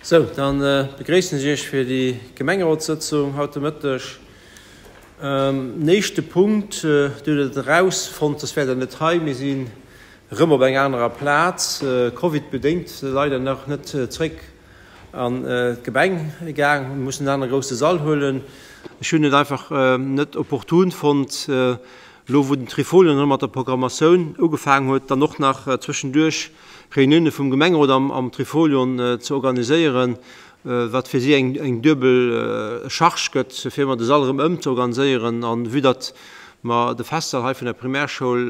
Sou, dann begréissen ech Iech fir déi Gemengerotssëtzung haut de Mëtteg. Den éischte Punkt, Dir hutt et erausfonnt, soss wäert Der net hei, mir sinn erëm op enger anerer Plaz, Covid-bedéngt leider nach net zréck an d'Gemeng gaang, mir mussen en anere grousse Sall huelen. Ech hunn et einfach net opportun fonnt, elo wou den Trifolion erëm mat der Programmatioun ugefaangen huet, dann och nach zwëschenduerch Reunioune vum Gemengerot am Trifolion ze organiséieren, wat fir si eng duebel Charge gëtt, fir ëmmer de Sall erëm ëmzeorganiséieren. An vue datt mer de Festsall hei vun der Primärschoul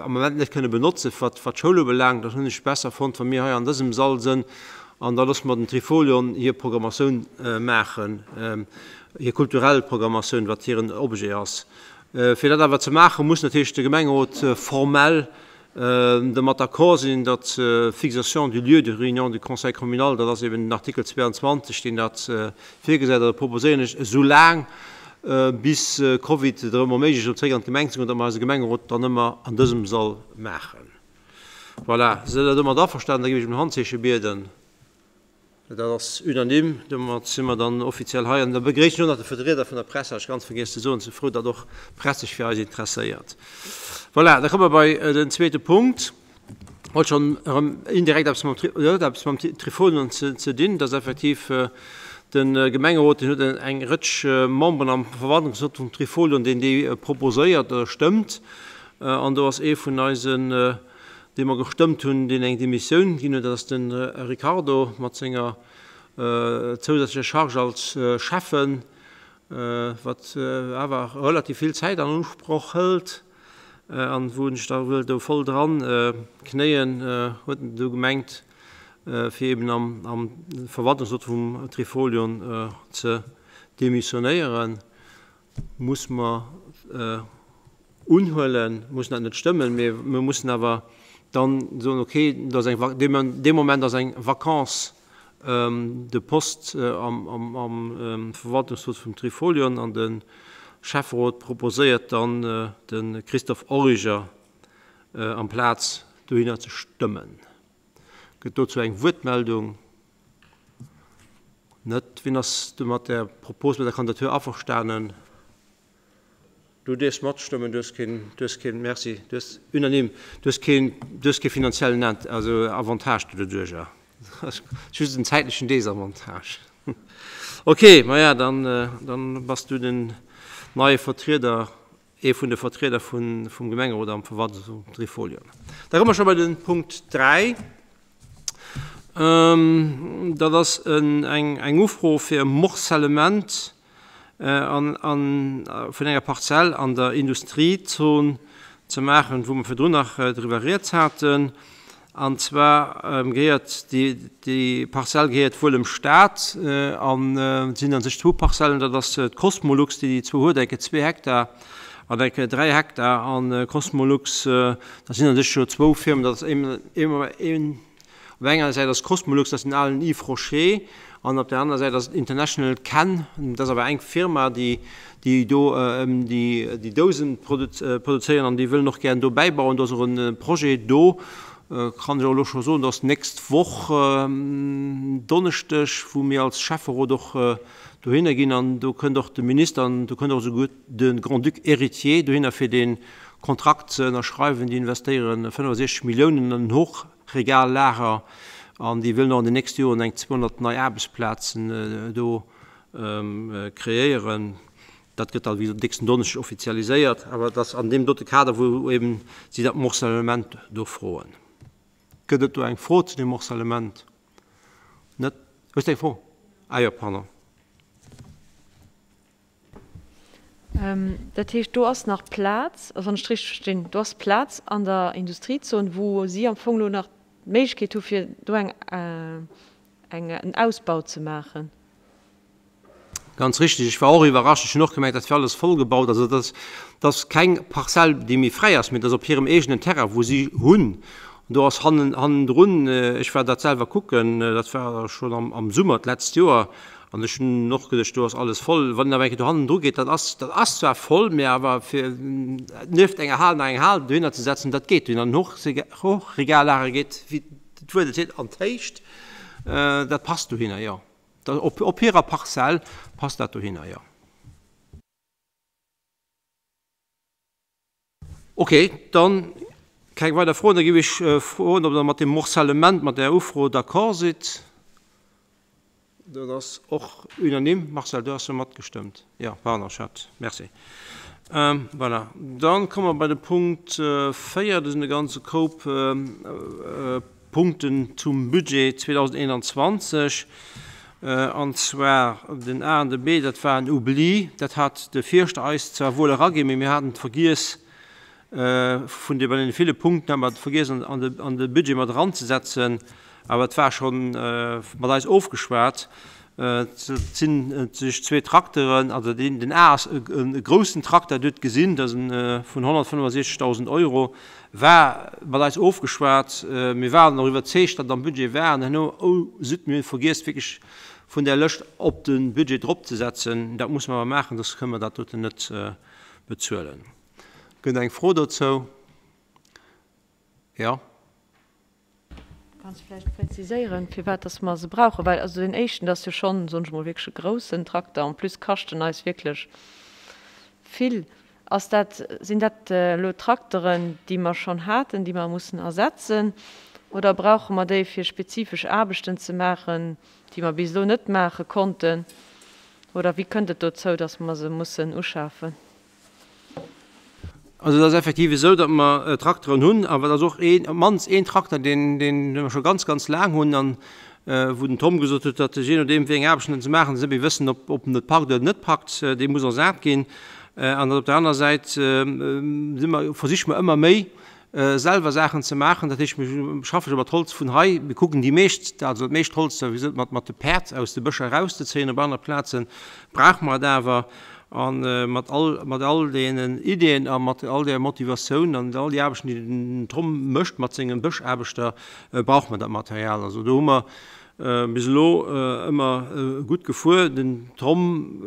am Moment net kënne benotze wat d'Schoul ubelaangt, dann hunn ech et besser fonnt, wa mir hei an dësem Sall sënn an da loosse mer den Trifolion hir Programmatioun maachen, hir kulturell Programmatioun, wat hiren Objet ass. Fir dat awer ze maachen, muss natierlech de Gemengerot formell Domat d'accord sinn, datt d'Fixation du lieu de réunion du Conseil communal, dat ass eben den Artikel 22, deen dat virgesäit, a da proposéieren ech, esou laang bis Covid et erëm erméiglecht, erëm zréck an d'Gemeng ze goen, datt mer eise Gemengerot dann ëmmer an dësem Sall maachen. Voilà, sidd Der domat averstanen? Da géif ech ëm en Handzeeche bieden. Dat ass unanime. Domat si mer dann offiziell hei. An da begréissen ech och nach de Vertrieder vun der Press, hat ech ganz vergiess ze soen. Sou frou, datt och d'Press sech fir eis interesséiert. Voilà, da komme mer bei den zweete Punkt. Huet schonn erëm indirekt eppes mam, jo, huet eppes mam Trifolion ze dinn. Dat ass effektiv de Gemengerot, deen huet eng Rëtsch Memberen am Verwaltungsrot vum Trifolion, deen déi proposéiert oder stëmmt. An do ass ee vun eisen, dee mer gestëmmt hunn, deen eng Demissioun ginn huet, dat ass de Ricardo mat senger zousätzlecher Charge als Schäffen, wat awer relativ vill Zäit an Usproch hëlt an wou en sech da wëll do voll dran knéien, huet en du gemengt, fir eben am Verwaltungsrot vum Trifolion ze demissionéieren. Muss mer unhuelen, mussen dat net stëmmen, mee mir mussen awer dann soen, okay, do ass eng, dee Moment ass eng Vacance de poste am Verwaltungsrot vum Trifolion an de Schäfferot proposéiert dann de Christophe Origer amplaz dohinner ze stëmmen. Gëtt dozou eng Wuertmeldung? Net. Wien ass du mat där Propos, mat der Kandidatur averstanen? Du dierfs matstëmmen, du hues keen, du hues keen, merci, du hues unanime, du hues keen, du hues kee finanziellen Int-, also Avantage doduerjer. Just en zäitlechen Desavantage. Ok, maja, dann, dann bass du den neie Vertrieder ee vun de Vertrieder vum Gemengerot am Verwaltungsrot vum Trifolion. Da komme mer scho bei de Punkt 3. Dat ass eng Ufro fir e Morcellement vun enger Parzell an der Industriezon ze maachen, wou mer virdrun nach driwwer rieds haten. An zwar gehéiert déi Parzell gehéiert wuel dem Staat an et sinn a sech zwou Parzellen, dat ass d'Cosmolux, déi déi zwou huet, eng Kéier zwee Hektar an eng Kéier 3 Hektar. An Cosmolux, dat sinn a sech jo zwou Firmen, dat ass een, Op der enger Säit ass Cosmolux, dat ass den alen Yves Rocher, an op der anerer Säit ass et International Can, dat ass awer eng Firma, déi déi do déi Dousen produzéieren an déi wëllen och gären do bäibauen. Do ass och e Projet do, kann ech och elo scho soen, do ass d'nächst Woch Donneschdeg, wou mir als Schäfferot och dohinner ginn an do kënnt och de Minister an do kënnt och esouguer de Grand-Duc héritier dohinner fir dee Kontrakt ze ënnerschreiwen. Déi investéiere 65 Milliounen an en Hochregallager an déi wëllen och an den nächste Joren eng 200 nei Aarbechtsplazen do kreéieren. Dat gëtt da wéi gesot nächsten Donneschdeg offizialiséiert, awer et ass an deem dote Kader, wou eben si dat Morcellement do froen. Gëtt et do eng Fro zu deem Morcellement? Net? Hues de eng Fro? Ah jo, pardon. Dat heescht, do ass nach Plaz, also wann ech et richteg verstinn, do ass Plaz an der Industriezon, wou si am Fong elo nach d'Méiglechkeet hu fir do eng, eng, en Ausbau ze maachen. Ganz richtig. Ech war och iwwerrascht. Ech hunn och gemengt, dat wär alles vollgebaut. Also dat ass, dat ass keng Parzell, déi méi fräi ass, mee dat ass op hirem eegenen Terrain, wou si hunn. Do ass hannen, hannendrun, ech war dat selwer kucken, dat war schonn am, am Summer d'letzt Joer, an ech hunn och geduecht, do ass alles voll. Wann een awer eng Kéier do hannendru geet, dat ass, dat ass zwar voll, mee awer fir nieft enger Hal nach eng Hal dohinner ze setzen, dat geet. Dohinner en Hochregallager geet, wéi d'Wuert et seet, an d'Héicht. Dat passt dohinner, jo. Op hirer Parzell passt dat dohinner, jo. Ok, dann keng weider Froen. Da géif ech froen, ob Der mat deem Morcellement, mat där Ufro d'accord sidd. Dat ass och unanime. Marcel, du has jo matgestëmmt. Jo, pardon, ech hat. Merci. Voilà, dann komme mer bei de Punkt 4. Dat sinn e ganze Koup Punkten zum Budget 2021, an zwar den A an de B, dat war en Oubli, dat hat de Fierschter eis zwar wuel eraginn, mee mir haten et vergiess, vun de bei deene ville Punkten hate mer et vergiess an de Budget mat eranzesetzen, awer et war scho mat eis ofgeschwat. Et sinn sech zwee Trakteren, also den A ass e groussen Trakter, Dir hutt gesinn, dat ass e vun 165.000 Euro, war mat eis ofgeschwat. Mir waren och iwwerzeegt, datt et am Budget war. An herno, oh zut, mir hu vergiess wierklech vun där Lëscht op de Budget dropzesetzen. Dat musse mer awer maachen, soss kënne mer dat doten net bezuelen. Gëtt et eng Fro dozou? Jo. Kanns de vläicht präziséieren, firwat dass mer se brauchen? Well also deen éischten, dat ass jo schonn, soen ech mol, wierklech e groussen Trakter. En plus kascht en eis wierklech vill. Ass dat, sinn dat elo Trakteren, déi mer schonn haten, déi mer mussen ersetzen, oder brauche mer déi fir spezifesch Aarbechten ze maachen, déi mer bis elo net maache konnten? Oder wéi kënnt et dozou, dass mer se mussen uschafen? Also et ass effektiv esou, datt mer Trakteren hunn, awer et ass och een, op d'mannst een Trakter, deen, deen mer scho ganz, ganz laang hunn an wou den Tom gesot huet, datt jee nodeem wéi eng Aarbechten se maachen, se net méi wëssen, ob, ob en et packt oder net packt, dee muss ersat ginn. An datt op der aner Säit si mer, versiche mer ëmmer méi selwer Saachen ze maachen. Dat heescht, mir schaffe scho mat Holz vun hei. Mir kucken déi meescht, also dat meescht Holz souwisou mat, mat de Päerd aus de Bëscher erauszezéien. Op anere Plaze brauche mer et awer. A mat all, mat all deenen Ideeën a mat all där Motivatioun an all déi Aarbechten, déi den Tom mécht mat senge Bëschaarbechter, brauche mer dat Material. Also do hu mer bis elo ëmmer gutt gefuer. Den Tom,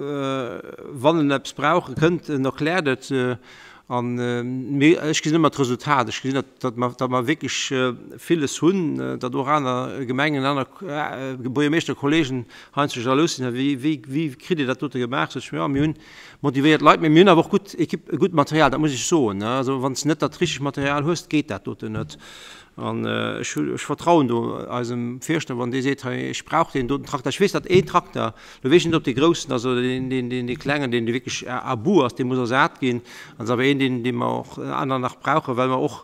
wann en eppes brauch, e kënnt, en erkläert et. An mir, ech gesinn ëmmer d'Resultat. Ech gesinn, datt mer, datt mer wierklech villes hunn, datt och aner Gemengen, aner Buergermeeschterkollegen heiansdo jalous sinn, Wéi, wéi, wéi kritt Dir dat dote gemaach? Sot ech, Jo, mir hunn motivéiert Leit, mee mir hunn awer och gutt Equipe, gutt Material, dat muss ech soen. Also wann s de net dat richtegt Material hues, geet dat doten net. An ech hu, ech vertrauen do eisem Fierschter, wann dee seet, hei ech brauch deen doten Trakter. Ech weess, datt een Trakter, lo weess ech net, ob dee groussen ass oder deen, deen, deen, dee klengen, deen wierklech à bout ass, dee muss ersat ginn. An ass awer een, deen, dee mer och aner nach brauchen, well mer och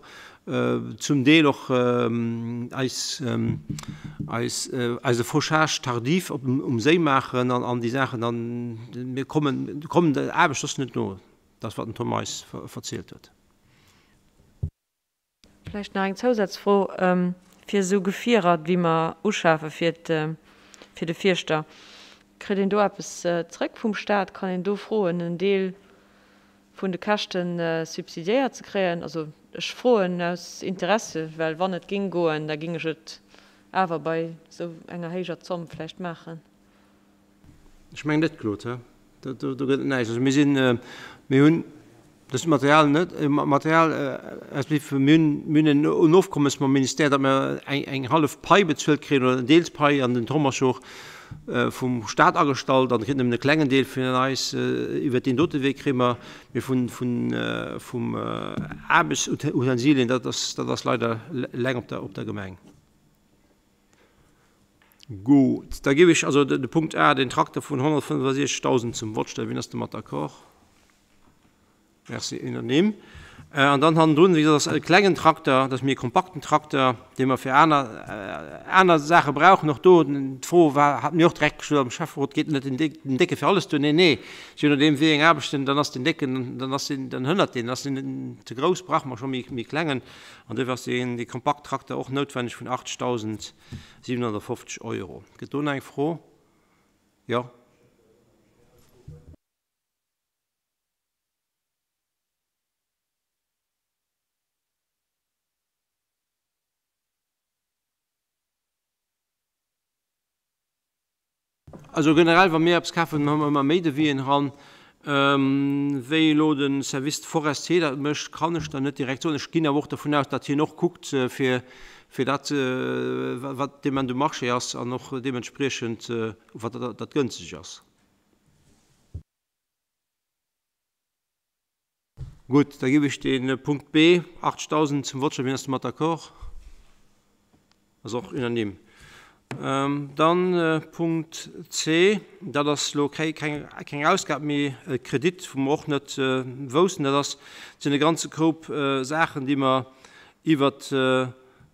zum Deel och eis, eis, eise Fauchage tardif op dem, um Séi maachen an, an déi Saachen. An mir kommen, kommen der Aarbecht soss net no. Dat ass, wat den Tom eis verzielt huet. Vläicht nach eng Zousazfro, Fir esou Gefierer, déi mer uschafe fir de Fierschter, kritt een do eppes zrëck vum Stat? Kann een do froen, en Deel vun de Käschte subsidiéiert ze kréien? Also ech froen aus Interesse, well wann et géing goen, da géing ech et awer bei esou enger héijer Zomm vläicht maachen. Ech mengen net, Claude, he? Do gëtt et näischt. Also mir sinn, mir hunn dëst Material net, Material respektiv mir hunn, mir hunn en Ofkommes mam Ministère, datt mer eng, eng hallef Pai bezuelt kréien oder eng Deelspai an den Tom ass jo och vum Stat agestallt an kritt nëmmen e klengen Deel vun eis. Iwwert deen dote Wee kréie mer, mee vun, vun, vum Aarbechtsutensilien, dat ass, dat ass leider eleng op der, op der Gemeng. Gutt, da géif ech also de Punkt A, den Trakter vun 165.000 zum Vott stellen. Wien ass domat d'accord? Merci, unanime. An dann hannendrun, wéi gesot, ass e klengen Trakter, dat ass méi e kompakten Trakter, dee mer fir aner, aner Saache brauchen. Och do d'Fro war, hat mir och direkt gestallt am Schäfferot, Geet net den Décke fir alles duer? Nee, nee, je nodeem wéi eng Aarbechten, dann ass den Décken, dann ass deen, dann hënnert deen, dann ass deen ze grouss, brauche mer scho méi, méi klengen. An duerfir ass deen, dee Kompakttrakter och noutwenneg vun 80.750 Euro. Gëtt do nach eng Fro? Jo. Also generell, wa mir eppes kafen, hu mer ëmmer méi Devisen dran. Wéi elo de Service forestier dat mécht, kann ech der net direkt soen. Ech ginn awer och dervun aus, datt hien och kuckt, fir dat, wat dee Moment um Marché ass an och deementspriechend, wat dat gënschteg ass. Gutt, da giff ech de Punkt B, 80.000, zum Vott stellen. Wien ass domat d'accord? Ass och unanime. Dann Punkt C, dat ass elo keng Ausgab, mee e Kredit, wou mer och net woussten. Dat ass, sinn e ganze Koup Saachen, déi mer iwwert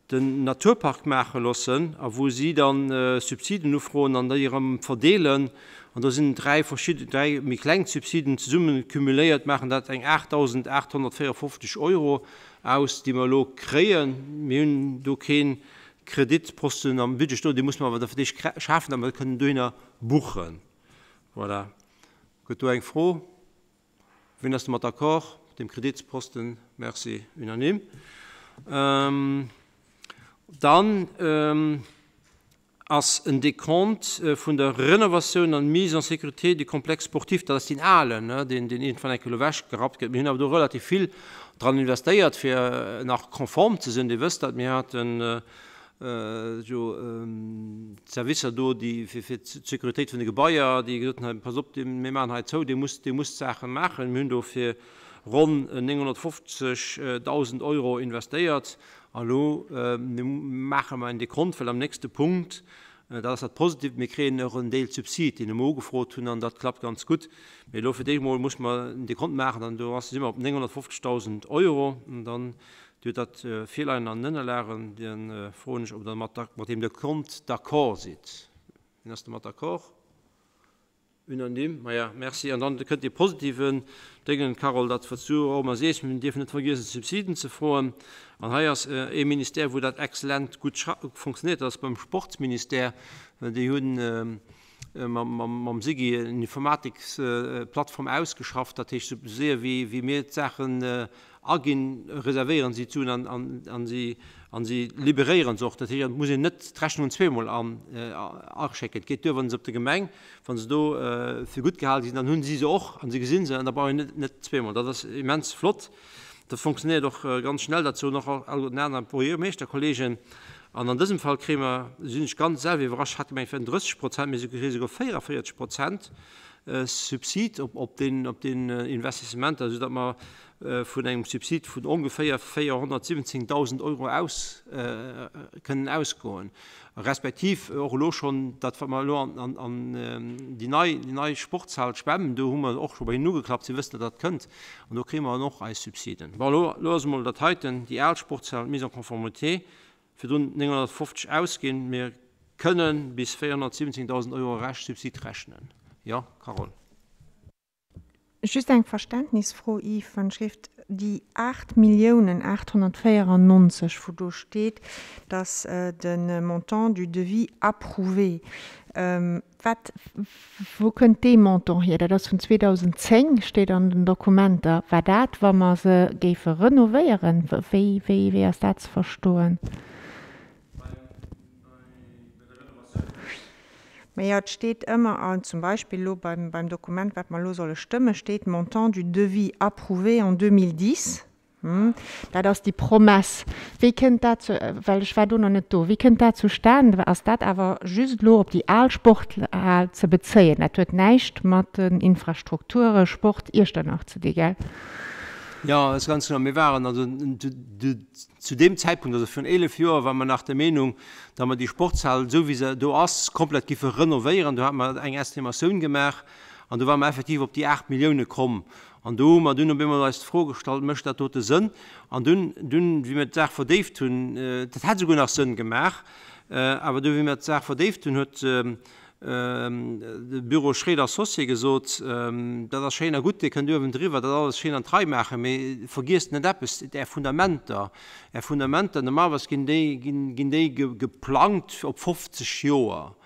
den Naturpark maache loossen a wou si dann Subsiden ufroen an déi erëm verdeelen. An do sinn dräi verschidden, dräi méi kleng Subsiden zesumme cumuléiert, maachen dat eng 8.854 Euro aus, déi mer elo kréien. Mir hunn do kee Kreditposten am Budget stoen, dee musse mer awer da fir d'éischt schafen, datt mer dat kënnen dohinner buchen. Voilà. Gëtt do eng Fro? Wien ass domat d'accord, mat deem Kreditsposten? Merci, unanime. Dann ass en Décompte vun der Renovatioun an Mise en sécurité du complexe sportif, dat ass deen alen, deen iergendwann eng Kéier elo ewechgerappt gëtt. Mir hunn awer do relativ vill dran investéiert, fir nach konform ze sinn. Dir wësst dat, mir haten jo d'Servicer do, déi fir d'Sécuritéit vun de Gebaier, déi gesot hunn, passt op, mir maachen hei zou, Dir musst, Dir musst Saache maachen. Mir hunn do fir ronn 950.000 Euro investéiert. A lo maache mer en Dekont, well am nächste Punkt, dat ass dat Positiivt, mir kréien och en Deel Subsid, deen mer ugefrot hunn, an dat klappt ganz gutt. Mee elo fir d'éischt emol muss mer en Dekont maachen, an do si mer op 950.000 Euro. An dann Dir hutt dat virleien an den Ënnerlagen. Dann froen ech, ob Der mat deem Dekont d'accord sidd. Wien ass domat d'accord? Unanime. Maja, merci. An dann kënnt dee positiven Déngen, Carole, dat, wat s du och ëmmer sees, Mir dierfen net vergiessen, Subsiden ze froen. An hei ass ee Ministère, wou dat exzellent gutt funktionéiert, dat ass beim Sportsministère. Déi hunn mam SIGI en Informatiksplattform ausgeschafft. Dat heescht, esou séier wéi mir d'Saachen aginn, reservéieren si d'Suen an si liberéieren se och. Dat heescht, et muss een net d'Rechnungen zweemol aschécken. Et geet duer, wa se op der Gemeng, wa se do fir gutt gehale sinn, dann hu si se och a si gesi se an da brauch een net zweemol. Dat ass immens flott. Dat funktionéiert och ganz schnell. Dat soen och alleguerten aner Buergermeeschterkolleegen. An an dësem Fall kréie mer, sinn ech ganz selwer iwwerrascht, ech hat gemengt et wären 30 Prozent, mee se kréie souguer 44 Prozent Subsid op deen Investissementer, esou datt mer vun engem Subsid vun ongeféier 417.000 Euro aus kënnen ausgoen, respektiv och elo schonn dat, wat mer elo an déi nei, déi nei Sportshal Schwämm, do hu mer och scho bei hinnen ugeklappt, si wëssen, datt dat kënnt, an do kréie mer dann och eis Subsiden. Bon, elo, elo ass emol dat heiten, déi al Sportshal, d'Mise en conformité, virdrun 950 ausginn, mir kënnen bis 417.000 Euro Rescht-Subsid rechnen. Jo, Carole? Just eng Verständnisfro, Yves, wann ech déi 8 Milliounen 894, wou do steet, dass de Montant du devis approuvé, wat, wou kënnt dee Montant hier? Dat ass vun 2010, steet an den Dokumenter. War dat, wa mer se géife renovéieren? Wéi, wéi, wéi ass dat ze verstoen? Mä jo, et steet ëmmer, an zum Beispill elo beim, beim Dokument, wat mer elo solle stëmmen, steet Montant du devis approuvé en 2010. Dat ass déi Promesse. Wéi kënnt dat zu, well ech war do nach net do, wéi kënnt dat zustan? Ass dat awer just elo op déi al Sporthal ze bezéien? Dat huet näischt mat den Infrastrukture Sport Iechternach ze di, gell? Jo, dat ass ganz genau. Mir waren also Zu deem Zäitpunkt, also virun 11 Joer, ware mer nach der Meenung, datt mer déi Sportshal, esou wéi se do ass, komplett giffe renovéieren. Do hate mer eng Estimatioun gemaach an do ware mer effektiv op déi 8 Millioune komm. An do hu mer dunn op eemol eis d'Fro gestallt, Mécht dat dote Sënn? An dunn, dunn, wéi mer d'Saach verdéift hunn, dat hätt esouguer nach Sënn gemaach, awer du wéi mer d'Saach verdéift hunn, huet De Büro Schréder Associés gesot, Dat ass schéin a gutt, Dir kënnt uewendriwwer dat alles schéin an d'Rei maachen, mee vergiesst net eppes, Är Fundamenter, Är Fundamenter, normalerweis ginn déi, ginn déi geplangt op 50 Joer.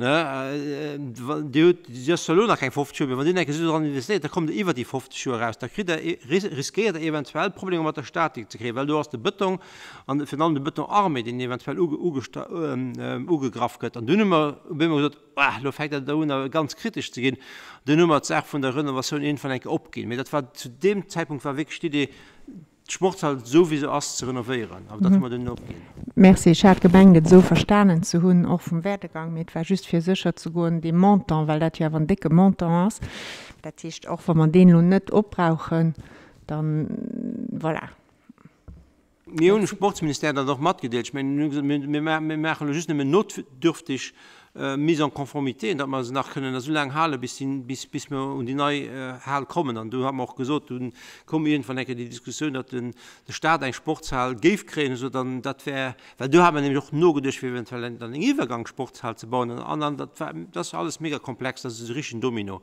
Dir hutt, Dir ass zwar elo nach keng 50 Joer, mee wann Dir eng Kéier esou dran investéiert, da kommt Der iwwer déi 50 Joer eraus. Da kritt Der, riskéiert Der eventuell Problemer mat der Statik ze kréien, well do ass de Bëtong an virun allem de Bëton armé, deen eventuell ugegraff gëtt. An dunn hu mer op eemol gesot, Ah, elo fänkt dat un ganz kritesch ze ginn. Dunn hu mer d'Saach vun der Renovatioun iergendwann eng Kéier opginn. Mee dat war zu deem Zäitpunkt war wierklech d'Idee, d'Sportshal esou wéi se ass ze renovéieren. Awer dat hu mer dunn opginn. Merci. Ech hat gemengt et esou verstanen ze hunn, och vum Werdegang, mee et war just fir sécher ze goen, dee Montant, well dat jo awer en décke Montant ass. Dat heescht, och wa mer deen elo net opbrauchen, dann, voilà. Mir hunn dem Sportsministère dat och matgedeelt. Ech mengen, mir hu gesot, mir maachen elo just nëmmen notdürftig Mise en conformité, datt mer se nach kënnen esou laang halen, bis bis mer un déi nei Hal kommen. An do hat mer och gesot, dunn koum iergendwann eng Kéier déi Diskussioun, datt de Stat eng Sportshal géif kréien, esou dann dat wär, well do hat mer nämlech och nogeduecht, fir eventuell dann eng Iwwergangssportshal ze bauen an an dat war, dat ass alles mega komplex, dat ass esou richtegen Domino.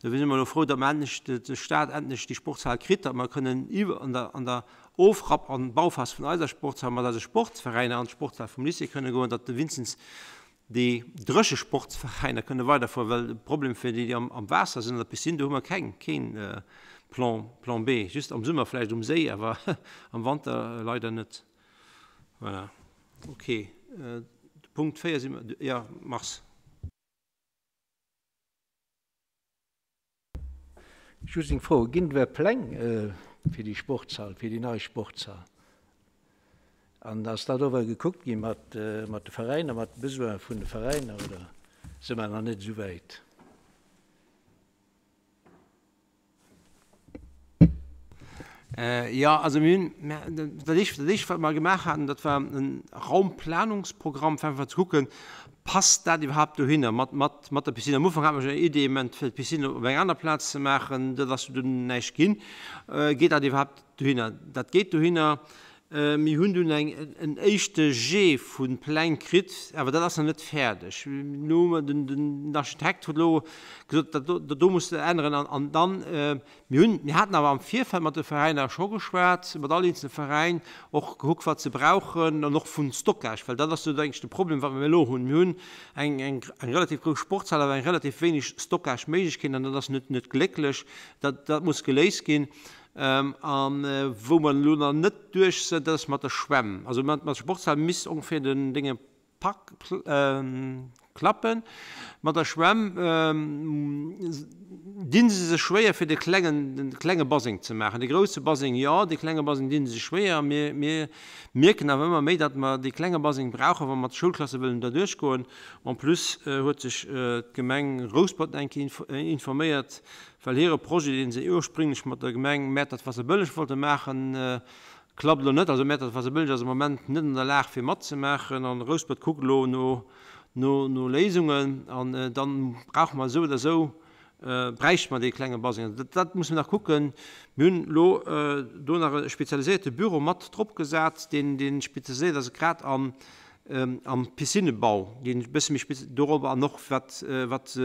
Dofir si mer elo frou, datt mer endlech, de Stat endlech déi Sportshal kritt, datt mer kënnen iwwer an der an der Ofrapp an Bauphas vun eiser Sportshal mat eise Sportsveräiner an d'Sportshal vum Lycée kënne goen, datt wéinstens déi dréche Sportsveräiner kënne weiderfueren, well de Problem fir déi, déi am Waasser sinn, an der Piscine, do hu mer keng, keen Plan, Plan B, just am Summer vläicht um Séi, awer am Wanter leider net. Voilà, okay. De Punkt 4 si mer, jo, Mars. Just eng Fro, Ginn et Pläng fir déi Sportshal, fir déi nei Sportshal? An ass dat och gekuckt gi mat de Veräiner, mat de Besoine vun de Veräiner oder si mer nach net esou wäit? Jo, also mir hunn, dat éischt, dat éischt wat mer gemaach haten, dat war en Raumplanungsprogramm, fir einfach ze kucken, passt dat iwwerhaapt dohinner mat, mat, mat der Piscine. Am Ufank hate mer schonn eng Idee, fir d'Piscine op eng aner Plaz ze maachen, dat ass dunn näischt ginn. Geet dat iwwerhaapt dohinner? Dat geet dohinner. Mir hunn dunn eng, en éischte Jet vu Pläng kritt, awer dat ass nach net fäerdeg. Elo hu mer, den, den Architekt huet elo gesot, dat do, dat do muss de änneren an, an dann, mir hunn, mir haten awer am Virfeld mat de Veräiner scho geschwat, mat all eenzele Veräin, och gekuckt, wat se brauchen an och vu Stockage, well dat ass jo eigentlech de Problem, wat mer elo hunn. Mir hunn eng, eng, eng relativ grouss Sportshal, awer eng relativ wéineg Stockageméiglechkeeten an dat ass net, net glécklech. Dat, dat muss geléist ginn. A wou mer elo nach net duerch sinn, dat ass mat der Schwämm. Also mat der Sportshal misst ongeféier den Dénge pak klappen. Mat der Schwämm di se sech schwéier fir de klengen, de klenge Baseng ze maachen. De grousse Baseng jo, de klenge Baseng di se sech schwéier. Mir, mir mierken awer ëmmer méi, datt mer dee klenge Baseng brauchen, wa mer d'Schoulklasse wëllen derduerch goen. En plus huet sech d'Gemeng Rouspert eng Kéier informéiert, Well hire Projet, dee se ursprénglech mat der Gemeng Mäertert-Waasserbëlleg wollte maachen, klappt elo net. Also Mäertert-Waasserbëlleg ass am Moment net an der Lag fir matzemaachen an Rouspert kuckt elo no Léisungen. An da brauche mer esou oder esou, bräichte mer dee klenge Baseng. Also dat musse mer nach kucken. Mir hunn elo do nach e spezialiséierte Büro mat drop gesat, deen spezialiséiert ass grad am Piscinebau, deen e bësse méi spez dorop an och wat wat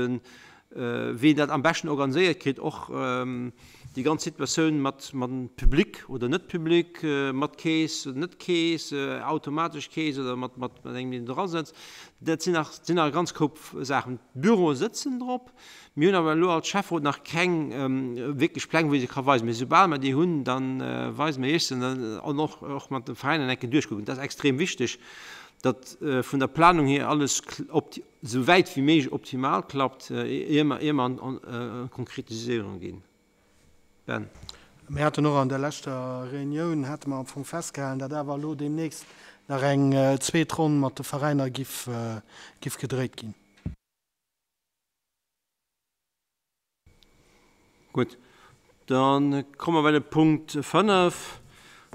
wéi een dat am beschten organiséiert kritt, och déi ganz Situatioun mat Public oder net Public, mat Keess oder net Keess, automatesch Keess oder mat engem, deen dra sëtzt, dat sinn nach sinn nach e ganz Koup Saachen. D'Büroe sëtzen drop. Mir hunn awer elo als Schäfferot nach keng wierklech Pläng, wou ee se ka weisen. Mee soubal mer déi hunn, da weise mer Iech se an och och mat de Veräiner eng Kéier duerchkucken. Dat ass extrem wichteg, datt vun der Planung hier alles op esou wäit wéi méiglech optimal klappt, ier mer, ier mer an d'Konkretisierung ginn. Ben. Mir haten och an der leschter Reunioun, hate mer am Fong festgehalen, datt awer elo deemnächst nach eng zweet Ronn mat de Veräiner giff, giff gedréit ginn. Gutt, da komme mer bei de Punkt 5.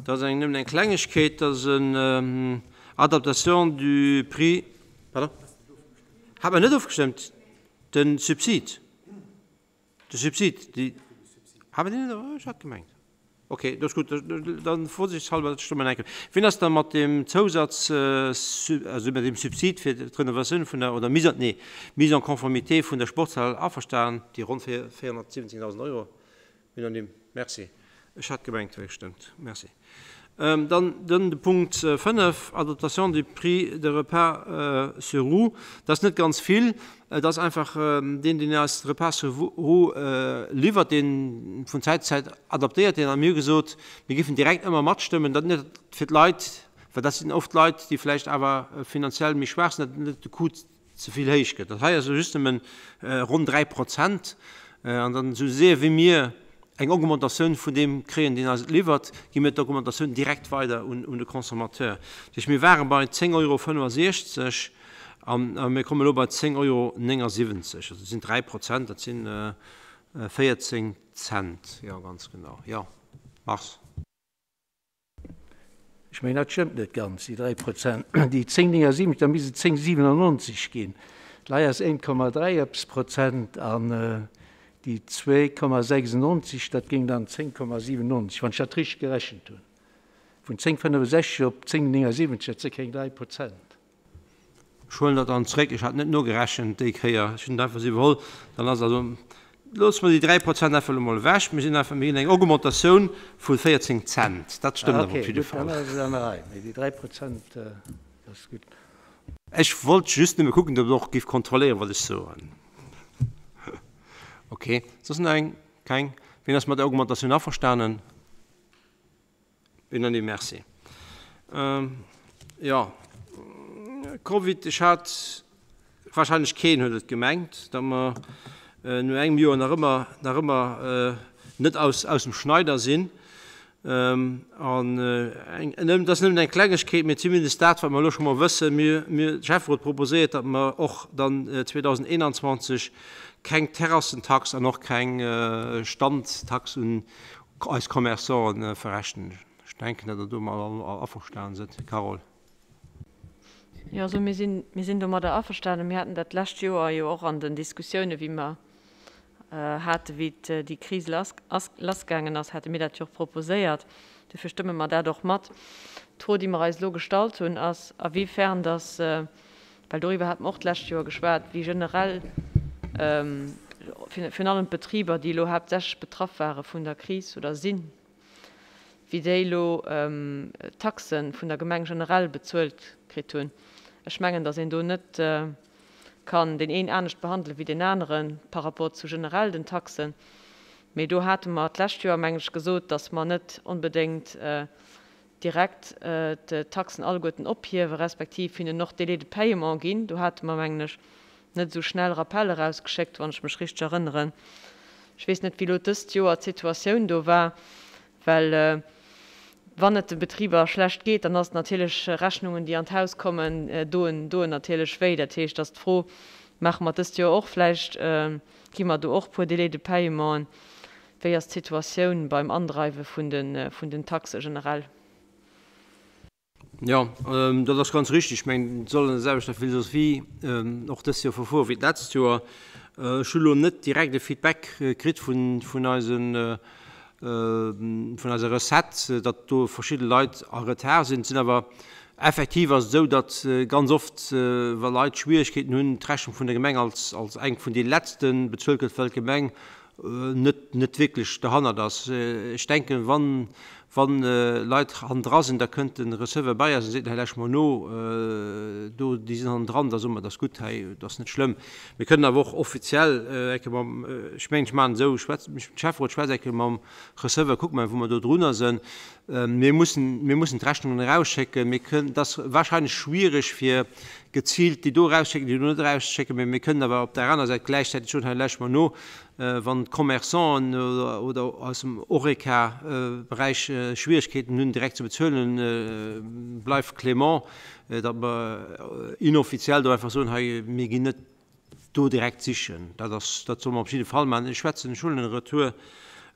Dat ass eng, nëmmen eng Klengegkeet, dat ass en Adaptation du prix, pardon, hat mer net ofgestëmmt, de Subsid, de Subsid, déi, hat mer deen net, ech hat gemengt. Ok, dat ass gutt. Dann vorsichtshalber stëmme mer enke. Wien ass da mat deem Zousatz, also mat deem Subsid fir d'Renovatioun vun der, oder Mise en, nee, Mise en conformité vun der Sportshal averstanen, déi ronn 417.000 Euro? Unanime. Merci. Ech hat gemengt, et wär gestëmmt. Merci. Dann de Punkt 5, Adaptation du prix de repas sur roues. Dat ass net ganz vill. Et ass einfach deen, deen eis de Repas sur roues liwwert, deen vun Zäit zu Zäit adaptéiert deen. A mir hu gesot, mir géifen direkt ëmmer matstëmmen, datt net fir d'Leit, well dat sinn oft Leit, déi vläicht awer finanziell méi schwaach sinn, datt net de Coût ze vill héich gëtt. Dat hei ass elo just nëmmen ronn 3 Prozent. An dann, esou séier wéi mir eng Augmentatioun vun deem kréien, deen eis et liwwert, gi mir d'Augmentatioun direkt weider un de Consommateur. Dat heescht, mir ware bei 10,65 Euro a mir kommen elo bei 10,79 Euro. Also dat sinn 3 Prozent, dat si 14 Cent, jo ganz genau, jo Mars. Ech mengen, dat stëmmt net ganz, déi 3 Prozent. Déi 10,79, da misst et 10,97 ginn. D'Lei ass 1,3 eppes Prozent an déi 2,96, dat géing dann 10,97, wann ech dat richteg gerechent hunn. Vun 10,65 op 10,79, dat si keng 3 Prozent. Ech huelen dat dann zréck. Ech hat net nogerechent déi Kéier. Ech hunn et einfach esou iwwerholl. Dann ass also, loosse mer déi 3 Prozent einfach elo mol ewech. Mir sinn einfach, mir ginn eng Augmentatioun vu 14 Cent. Dat stëmmt awer op jidde Fall. Ah, okay, gutt, dann ass et an der Rei. Mee déi 3 Prozent, dat ass gutt. Ech wollt just nëmme kucken, datt Der och giff kontrolléieren, wat ech soen. Okay, soss nach eng? Keng? Wien ass mat der Augmentatioun averstanen? Unanime, merci. Jo, Covid, ech hat, wahrscheinlech keen huet et gemengt, datt mer no engem Joer nach ëmmer, nach ëmmer net aus, aus dem Schneider sinn. An eng, dat ass nëmmen eng Klengegkeet, mee zumindest dat, wat mer elo scho mol wëssen, mir, mir, de Schäfferot proposéiert, datt mer och dann 2021 keng Terrassentax an och keng Standtax un, Eis Commerçanten verrechnen. Ech denken, datt Der domadder all averstanen sidd. Carole. Jo, also mir sinn, mir sinn domadder averstanen. Mir haten dat d'lescht Joer jo och an den Diskussiounen, wéi mer haten, wéi déi Kris lass ass, lassgaangen ass, hate mir dat jo och proposéiert. Dofir stëmme mer dat och mat. D'Fro, déi mer eis elo gestallt hunn, ass, a-wiefern datt Well doriwwer hate mer och d'lescht Joer geschwat, wéi generell virun allem d'Betriber, déi elo haaptsächlech betraff ware vun der Kris oder sinn, wéi déi elo d'Taxe vun der Gemeng generell bezuelt kritt hunn. Ech mengen, datt een do net kann deen een anescht behandele wéi deen anere par rapport zu generell den Taxen. Mee do hate mer d'lescht Joer, mengen ech, gesot, datt mer net onbedéngt direkt d'Taxen alleguerten ophiewen, respektiv hinnen och Délais de paiement ginn. Do hate mer, mengen ech, net esou schnell Rappel erausgeschéckt, wann ech mech richteg erënneren. Ech weess net, wéi elo dëst Joer d'Situatioun do war, well wann et de Betriber schlecht geet, dann ass et natierlech Rechnungen, déi an d'Haus kommen, doen doen natierlech wéi. Dat heescht, ass d'Fro, maache mer dëst Joer och vläicht, gi mer do och e puer Délais de paiementen? Wéi ass d'Situatioun beim Andreiwe vun den Taxe generell? Jo, dat ass ganz richtig. Ech mengen, et soll an der selwechter Philosophie och dëst Joer verfuere wéi d'letzt Joer. Ech hu lo net direkt e Feedback kritt vun eisen, vun eiser Recette, datt do verschidde Leit a Retard sinn. Et sinn awer effektiv ass et esou, datt ganz oft, wa Leit Schwierigkeeten hunn, d'Rechnung vun der Gemeng als eng vun de letzte bezuelt gëtt, well d'Gemeng net net wierklech derhannert ass. Ech denken, wann wann Leit hannendra sinn, da kënnt de Receveur bei eis a seet, hei läsch mol no, do déi sinn hannendran, da soe mer, dat ass gutt, hei dat ass net schlëmm. Mir kënnen awer och offiziell eng Kéier mam, ech mengen ech maachen et esou, ech schwätz, de Schäfferot schwätzt eng Kéier mam Receveur, kucke mer wou mer do drunner sënn. Mir mussen, mir mussen d'Rechnungen erausschécken. Mir kënnen, et ass wahrscheinlech schwierig fir geziilt déi do erausschécken, déi do net erausschécken, mä mir kënnen awer op där aner Säit gläichzäiteg soen, hei läsche mer no, wann d'Commerçanten oder aus dem Horeca-Beräich Schwierigkeeten hunn direkt ze bezuelen, bleift clément, datt mer inoffiziell do einfach soen, hei mir ginn net do direkt sichen. Dat ass, dat solle mer op jidde Fall maachen. Ech schwätzen, ech huelen e Retour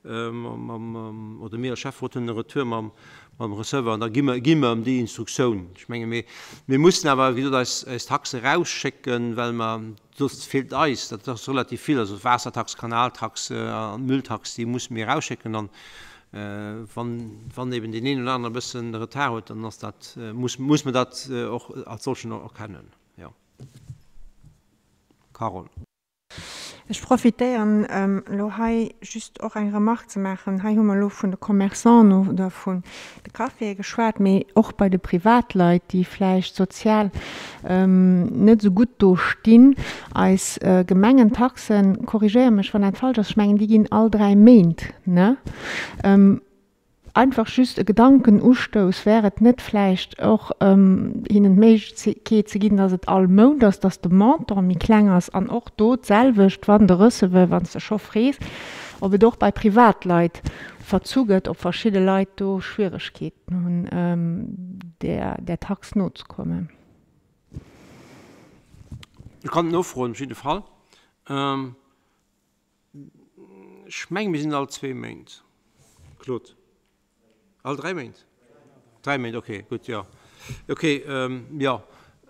mam, oder mir als Schäfferot huelen e Retour mam, mam Receveur an da gi mer, gi mer em déi Instruktioun. Ech menge mir, mir mussen awer, wéi gesot, eis, eis Taxe erausschécken, well mer, soss feelt eis, dat ass relativ vill, also d'Waassertax, d'Kanaltax an d'Mülltax, déi musse mir erausschécken an wann, wann eben deen een oder anere e bësse Retard huet, dann ass dat, muss, muss mer dat och als solchen erkennen, jo. Carole. Ech profitéieren elo hei just och eng Remarque ze maachen. Hei hu mer elo vun de Commerçanten oder vun de Caféë geschwat, mee och bei de Privatleit, déi vläicht sozial net esou gutt do stinn. Eis Gemengentaxen, korrigéier mech wann dat falsch ass, ech mengen déi ginn all 3 Méint, ne? Einfach just e Gedankenustouss, Wär et net vläicht och hinnen d'Méiglechkeet ze ginn, datt et all Mount ass, datt de Montant méi kleng ass an och do d'selwecht, wann de Receveur, wann s de scho frees, ob et och bei Privatleit verzu gëtt, ob verschidde Leit do Schwieregkeeten hunn, där Tax nozekommen? Ech kann et nofroen, op jidde Fall. Ech menge mir sinn all zwee Méint. Claude? All dräi Méint? Dräi Méint, okay, gutt, jo. Okay, jo,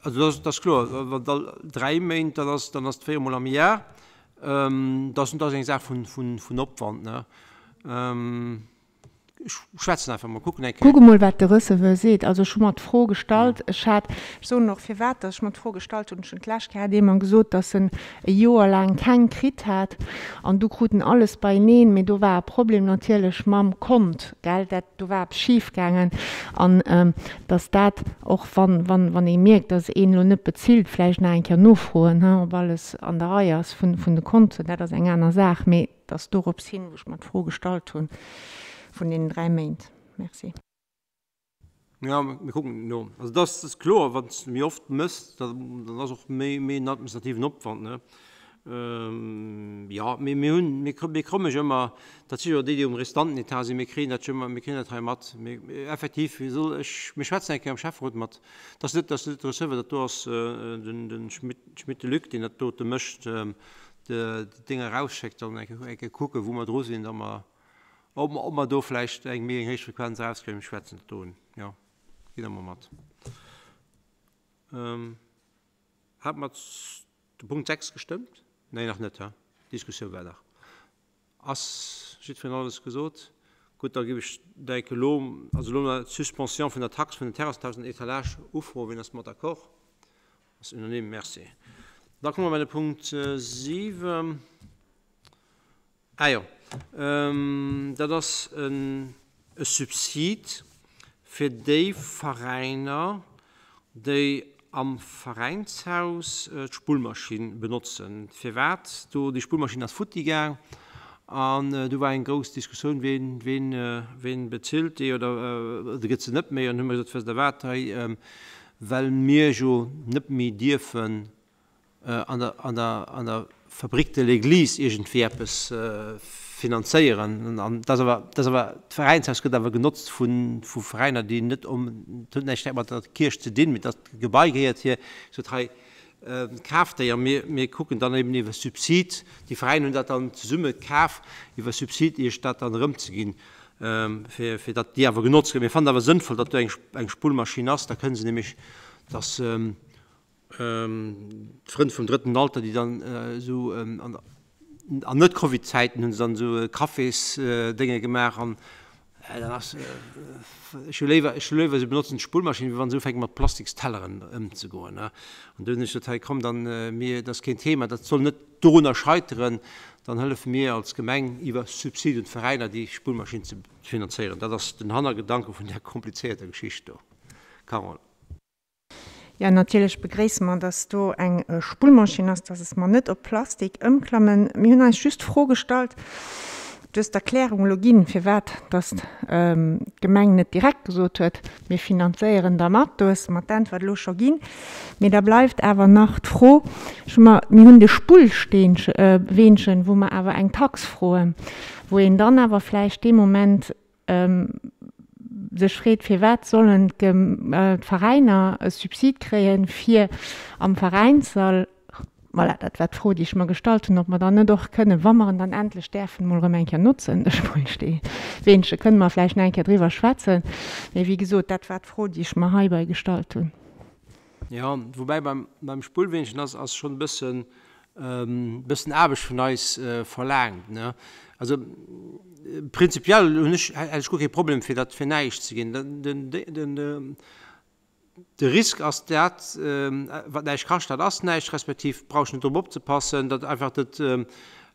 also dat ass kloer, wann all dräi Méint, dann ass, dann ass et véiermol am Jar. Dat ass, dat ass eng Saach vun, vun, vun Opwand, ne? Ech schwätzen einfach mol, kucken eng Kéier. Kuck emol, wat de Receveur seet. Also ech hu mer d'Fro gestallt, ech hat, ech soen och firwat, datt ech mer d'Fro gestallt hunn, ech hunn d'lescht Kéier hat ee mer gesot, datt en e Joer laang keng kritt hat an du krut en alles beieneen, mee do war e Problem natierlech mam Kont, gell, dat, do war eppes schif gaangen an datt dat och, wann, wann, wann ee mierkt, datt een elo net bezilt, vläicht nach eng Kéier nofroen, he, ob alles an der Rei ass vun, vun de Konten, dat ass eng aner Saach, mee. Et ass dorops hin, wou ech mer d'Fro gestallt hunn vun deenen 3 Méint. Merci. Jo, mir kucken no. Also et ass kloer, wann s de méi oft mëss, dann ass och méi en administrativen Opwand, ne? Jo, mee mir hunn, mir komme jo ëmmer, dat si jo déi, déi um Restantenetat sinn, mir kréien dat jo ëmmer, mir kréien dat hei mat. Mee effektiv, wéi soll ech, mir schwätzen eng Kéier am Schäfferot mat, et ass net, et ass net de Receveur, dat do ass den Schmit de Luc, deen dat dote mécht. d'Dénger erausschéckt, dann eng Kéier kucken, wou mer dru sinn, da mer, ob mer, ob mer do vläicht eng méi eng héich Frequenz erauskréien. Ech schwätzen dat do un, jo, gitt der mol mat. Hate mer de Punkt 6 gestëmmt? Nee, nach net, he? D'Diskussioun war nach. Ass jiddwereen alles gesot? Gutt, da géif ech denken elo, also elo nach d'Suspension vun der Tax vun den Terrassentaxen an Etalage ufroen. Wien ass mat d'accord? Ass unanime. Merci. Da komme mer bei de Punkt 7. Ah jo, dat ass e Subsid fir déi Veräiner, déi am Veräinshaus d'Spullmaschinn benotzen. Firwat do? Déi Spullmaschinn ass futti gaang an du war eng grouss Diskussioun, ween, ween, ween bezilt déi oder gëtt se net méi. An hu mer gesot, wësst Der wat, hei well mir jo net méi dierfen an der, an der, an der Fabrique de l'Église iergendwéi eppes finanzéieren. An dat ass awer, dat ass awer, d'Veräinshaus gëtt awer genotzt vu, vu Veräiner, déi net om, dat huet näischt mat der Kierch ze dinn, mee dat Gebai gehéiert hir. Ech sot, hei, kaaft déi a mir, mir kucken dann eben iwwer Subsid, déi Veräiner hunn dat dann zesumme kaf, iwwer Subsid iech dat dann erëmzeginn. fir fir datt déi awer genotzt gëtt. Mir fannen awer sënnvoll, datt do eng eng Spullmaschinn ass, da kënne se nämlech, datt d'Frënn vum drëtten Alter, déi dann esou an an Net-Covid-Zäiten hu se dann esou Cafésdénge gemaach an dann ass, ech hu léiwer, ech hu léiwer se benotzen d'Spullmaschinn, wéi wa se ufänke mat Plastikstelleren ëmzegoen. An du hunn ech gesot, hei komm, dann mir, dat ass keen Thema, dat soll net dorunner scheiteren, dann hëllefe mir als Gemeng iwwer Subsid un d'Veräiner déi Spullmaschinn ze finanzéieren. Dat ass den Hannergedanke vun där komplizéierter Geschicht do. Carole. Jo, natierlech begréisse mer, dass do eng Spullmaschinn ass, dass mer net op Plastik ëmklammen. Mir hunn eis just d'Fro gestallt, Du hues d'Erklärung elo ginn, firwat dass d'Gemeng net direkt gesot huet, Mir finanzéieren da mat. Do hues de mer d'Äntwert elo scho ginn. Mee da bleift awer nach d'Fro, ech hu mer, mir hunn de Spullsteenchen, wou mer awer eng Tax froen, wou een dann awer vläicht dee Moment sech freet, firwat sollen d'Veräiner e Subsid kréien, fir am Veräinssall, voilà, dat war d'Fro, déi ech mer gestallt hunn, ob mer dann net och kënnen, wa mer en dann endlech däerfen emol erëm eng Kéier notzen, de Spullsteenchen, kënne mer vläicht nach eng Kéier driwwer schwätzen. Mee wéi gesot, dat war d'Fro, déi ech mer heibei gestallt hunn. Jo, woubäi beim, beim Spullweenchen ass, ass schonn e bëssen, bëssen Aarbecht vun eis verlaangt, ne. Also prinzipiell hunn ech, hätt ech guer kee Problem fir dat fir näischt ze ginn. Den, den, den, den. De Risk ass dat, wat näischt kascht, dat ass näischt, respektiv brauch ech net drop opzepassen, datt einfach de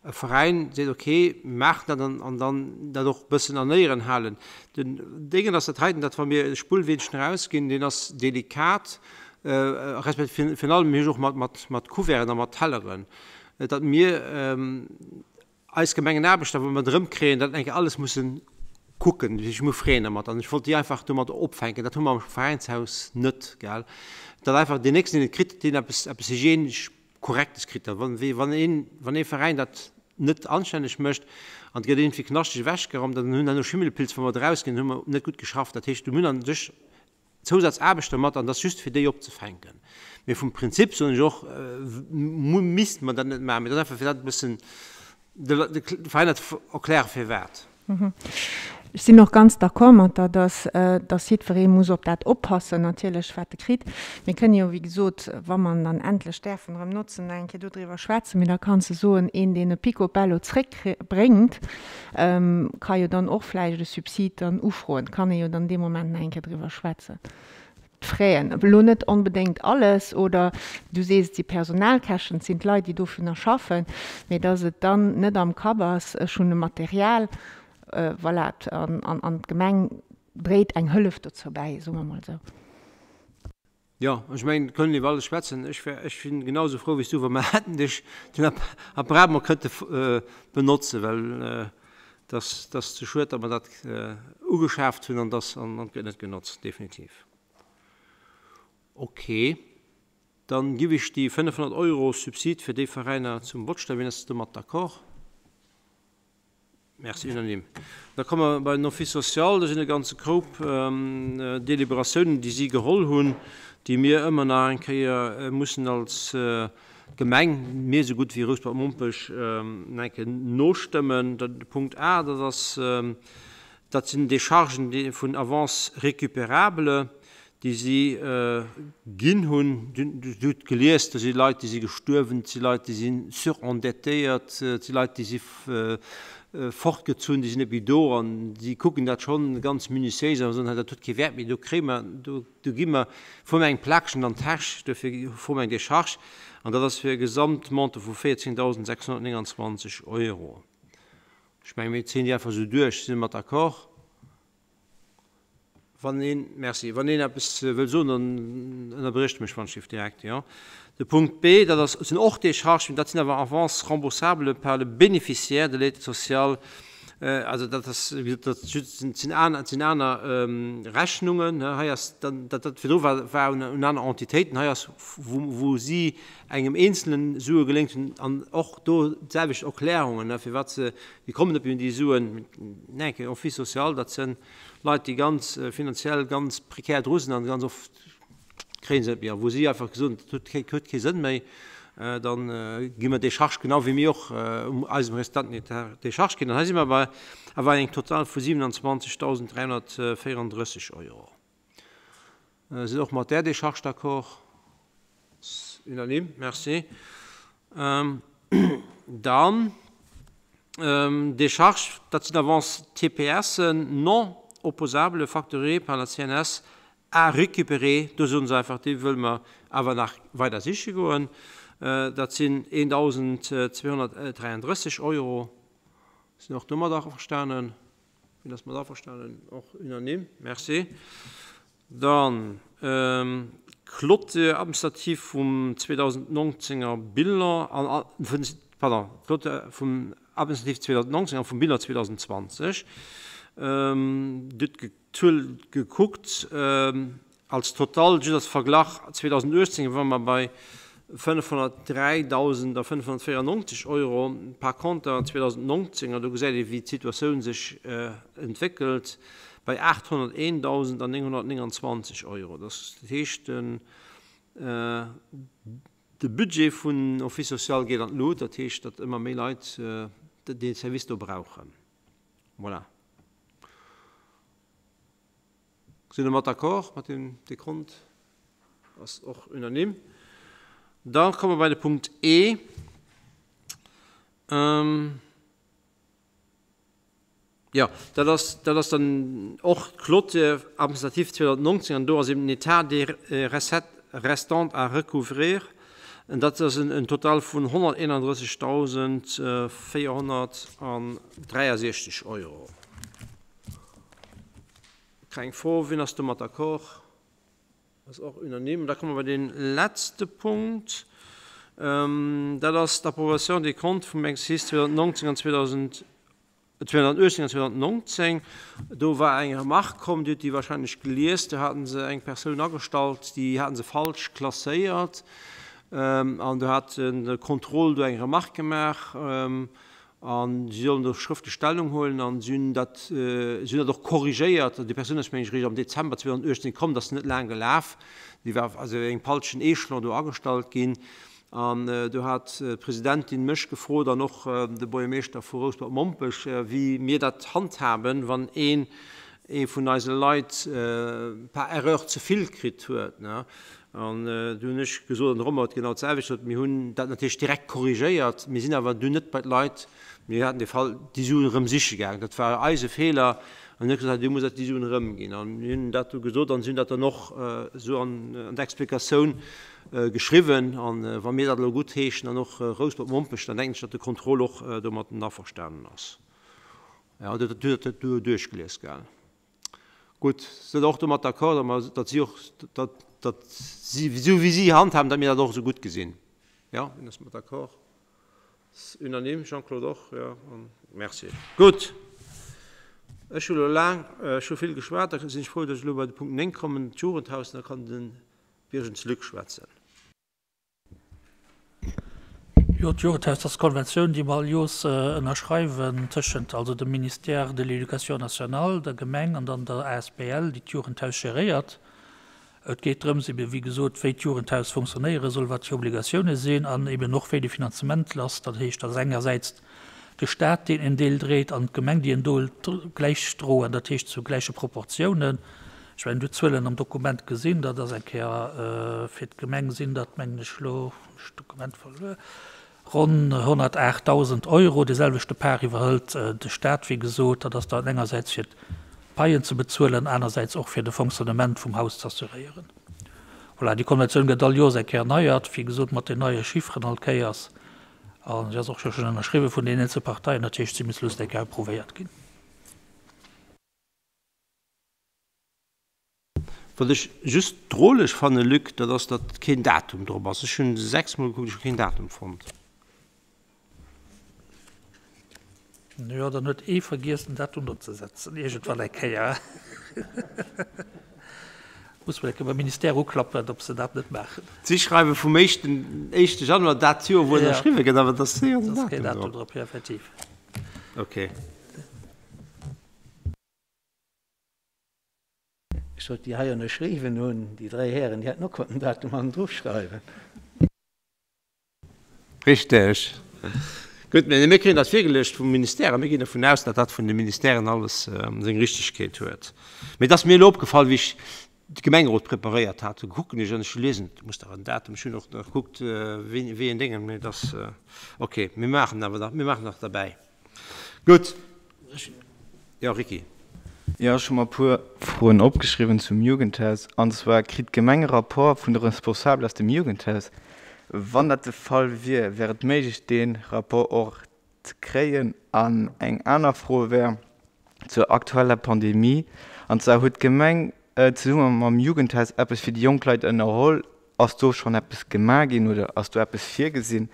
Veräin seet, okay, mir maachen dat an dann dat och e bëssen an Éieren halen. Den Déngen ass dat heiten, datt wa mir e Spullweenchen erausginn, deen ass delikat, respektiv virun allem och mat Couverten a mat Telleren, datt mir, Eis Gemengenaarbechter, wa mer et erëmkréien, dat eng Kéier alles mussen kucken, sech mu freeën dermat. An ech wollt déi einfach domat opfänken. Dat hu mer am Veräinshaus net, gell. Datt einfach deen Nächsten, deen et kritt, deen eppes, eppes hygienesch Korrektes kritt. Da wann, wéi wann een, wann ee Veräin dat net anstänneg mécht an et gëtt iergendwéi knaschteg ewechgeraumt an dann hunn herno Schimmelpilz, wa mer et erausginn, dann hu mer net gutt geschafft. Dat heescht, mir hunn a sech Zousazaarbechter mat an dat ass just fir déi opzefänken. Mee vum Prinzip soen ech och, misste mer dat net maachen, mee dat ass einfach fir dat e bëssen de Veräiner ze erklären, firwat. Ech sinn och ganz d'accord mat der, dass dass jiddweree muss op dat oppassen natierlech, wat e kritt. Mir kënne jo, wéi gesot, wa mer en dann endlech däerfen erëm notzen, nach eng Kéier dodriwwer schwätzen. Mee da kanns de soen, een, deen e Picobello zréckbréngt, Ka jo dann och vläicht e Subsid dann ufroen. Kann ee jo dann dee Moment nach eng Kéier driwwer schwätzen. D'Fraisen, elo net onbedéngt alles, oder du sees, et si Personalkäschten, et sinn d'Leit, déi dovunner schaffen, mee datt et dann net am Kapp ass, ech hunn e Material, voilà, an d'Gemeng dréit eng Hëllef dozou bäi, soe mer emol esou. Jo, ech mengen, et kënnen iwwer alles schwätzen. Ech wär, ech sinn genau esou frou wéi s du, wa mer hätten dech den Apparat mol kënnte benotzen, well et ass, et ass ze schued, datt mer dat ugeschaaft hunn an dass, an et gëtt net genotzt, definitiv. Ok, dann giff ech déi 500 Euro Subsid fir déi Veräiner zum Vott stellen. Wien ass domat d'accord? Merci, unanime. Da komme mer bei den Office social. Do sinn e ganze Koup Deliberatiounen, déi si geholl hunn, déi mir ëmmer nach eng Kéier mussen als Gemeng, mir esou gutt wéi Rouspert-Mompech, nach eng Kéier nostëmmen. De Punkt A, dat ass, dat sinn Déchargen vun Avances récupérables. déi si ginn hunn, Dir hutt gelies, do si Leit, déi si gestuerwen, et si Leit, déi si surendettéiert, et si Leit, déi si fortgezunn, déi sinn net méi do an si kucken dat schonn ganz minutiéis an soen, dat huet kee Wäert méi, do kréie mer, do gi mer, froe mer eng Plakchen an d'Täsch, dofir froe mer eng Decharge an dat ass fir e Gesamtmontant vu 14.629 Euro. Ech menge mir zéien déi einfach esou duerch. Si mat d'accord? Wann een, merci, wann een eppes wëll soen, dann ënnerbrécht mech wann ech direkt, jo. De Punkt B, dat ass, sinn och Décharges, mä dat sinn awer Avances remboursables par le bénéficiaire de l'aide sociale. Also dat ass, wéi gesot, dat sinn aner, dat sinn aner Rechnungen. Hei ass dann, dat, dat virdru war, war un aner Entitéiten, hei ass, wou, wou si engem Eenzelne Sue geléngt hunn an och do d'selwecht Erklärungen, firwat se, wéi kommen op déi Suen, Neen, Office social, dat sinn Leit, déi ganz finanziell ganz prekär dru sinn an ganz oft kréie se net méi. A wou si einfach gesot hunn, dat huet kee Sënn méi, da gi mer Décharge, genau wéi mir och um eisem Restaurant Décharge ginn. An hei si mer bei awer engem Total vu 27.334 Euro. Sinn och mat där Décharge d'accord? Unanime, merci. Dann Décharge, dat sinn Avances TPSen non opposables facturées par la CNS à récupérer. Do soen se einfach, déi wëlle mer awer nach weider siche goen. Dat sinn 1.233 Euro. Sinn och domat averstanen? Wien ass mat averstanen? Och unanime. Merci. Dann d'Clôture administrative vum 2019er Bilan an, pardon, d'Clôture vum administratif 2019 a vum Bilan 2020. Dir hutt d'Zuel gekuckt. Als Total, just als Verglach, 2018 ware mer bei 503.594 Euro, par conter 2019, an do gesäit ee wéi d'Situatioun sech entwéckelt, bei 801.929 Euro. Dat heescht, de Budget vun Office social geet an d'Lut, dat heescht, datt ëmmer méi Leit dee Service do brauchen. Voilà. Sinn der mat d'accord mat deem Dekont? Ass och unanime. Da komme mer bei de Punkt E. Jo, dat ass, dat ass dann och d'Clôture administrative 2019 an do ass eben den État des recettes restantes à recouvrir. An dat ass en Total vun 131.463 Euro. Keng Fro. Wien ass domat d'accord? Ass och unanime. Da komme mer bei dee letzte Punkt. Dat ass d'Approbation des comptes vum Exercice 2019 an 2018 an 2019. Do war eng Remarque komm, Dir hutt déi wahrscheinlech gelies. Do hate se eng Persoun agestallt, déi hate se falsch klasséiert. An do hat de Contrôle do eng Remarque gemaach. A si sollen do schrëftlech Stellung huelen. A si hunn dat, si hunn dat och korrigéiert. Déi Persoun ass, meng ech, eréischt am Dezember 2018 komm, dat ass net laang gelaf. Déi war also engem falschen Echelon do agestallt ginn. An do hat d'Presidentin mech gefrot an och de Buergermeeschter vu Rouspert-Mompech, wéi mir dat handhaben, wann een ee vun eise Leit par erreur ze vill kritt huet. An du hunn ech gesot, an de Romain huet genau d'selwecht gesot, mir hunn dat natierlech direkt korrigéiert, mir sinn awer dunn net bei d'Leit, mir haten de Fall, déi Suen erëm siche gaangen. Dat war eise Feeler. An hien huet gesot, Dir musst eis déi Suen erëmginn. An mir hunn dat du gesot an si hunn dat dann och esou an d'Explikatioun geschriwwen. An wa mir dat elo guttheeschen an och Rouspert-Mompech, dann denken ech, datt de Contrôle och domatten averstanen ass. Jo, Dir hutt dat do duerchgelies, gell? Gutt, sidd Der och domat d'accord, datt mer, datt si och, datt, datt si, esou wéi si handhaben, datt mir dat och esou gutt gesinn? Jo, wien ass domat d'accord? Ass unanime. Jean-Claude och? Jo, merci. Gutt, ech hu elo laang, ech hu vill geschwat, da sinn ech frou, datt ech elo bei de Punkt 9 kommen, d'Jugendhaus, an da kann de Birgens Luc schwätzen. Jo, d'Jugendhaus, dat ass d'Konventioun, déi mer all Joers ënnerschreiwen tëschent also dem Ministère de l'Éducation nationale, der Gemeng an dann der asbl, déi d'Jugendhaus geréiert. Et geet drëms ebe wéi gesot, wéi d'Jugendhaus funktionéiere soll, wat hir Obligatioune sinn an eben och wéi de Finanzement ass. Dat heescht, dass engersäits de Stat, deen en Deel dréit, an d'Gemeng, déi en Deel gläich droen, dat heescht zu gläiche Proportiounen. Ech mengen, Dir hutt d'Zuelen am Dokument gesinn. Dat ass eng Kéier fir d'Gemeng sinn dat, mengen ech, elo hunn ech d'Dokument verluer, ronn 108.000 Euro. Dee selwechte Part iwwerhëlt de Stat, wéi gesot. Dat ass dann engersäits fir d'Paien ze bezuelen, anersäits och fir de Fonctionnement vum Haus z'assuréieren. Voilà, déi Konventioun gëtt all Joers eng Kéier erneiert, wéi gesot mat den neie Chifferen all Kéiers. A se ass och jo schonn ënnerschriwwen vun den eenzelne Parteien, dat heescht, si muss just eng Kéier approuvéiert ginn. Wat ech just droleg fannen, Luc, dat ass, datt keen Datum drop ass. Ech hunn sechsmol gekuckt, ech hu keen Datum fonnt. Jo, dann huet ee vergiess den Datum drop ze setzen, iergendwann eng Kéier. Muss mer eng Kéier beim Ministère uklappen, ob se dat net maachen. Si schreiwe vum éischten éischte Januar dat Joer, wou ënnerschriwwe gëtt, awer et ass keen Datum drop, jo, effektiv. Okay. Ech sot, déi hei ënnerschriwwen hunn, déi dräi Hären, déi hätten och konnten Datum hannendru schreiwen. Richteg. Gutt, mä mir kréien dat virgeluecht vum Ministère a mir ginn dovun aus, datt dat vun de Ministèren alles seng Richtegkeet huet. Mee et ass mir elo opgefall, wéi ech de Gemengerot preparéiert hat, do kucken ech an ech liesen, do muss dach en Datum, ech hunn och nach gekuckt, wéi wéi en Déngen, mee et ass okay. Mir maachen awer nach, mir maachen nach derbäi. Gutt. Jo, Ricky. Jo, ech hu mer e puer Froen opgeschriwwen zum Jugendhaus. An zwar, Kritt d'Gemeng e Rapport vun de Responsabel aus dem Jugendhaus? Wann dat de Fall wier, wär et méiglech, dee Rapport och ze kréien? An eng aner Fro wär zur aktueller Pandemie. An zwar, Huet d'Gemeng zesumme mam Jugendhaus eppes fir déi jonk Leit ënnerholl? Ass do schonn eppes gemaach ginn oder ass do eppes virgesinn?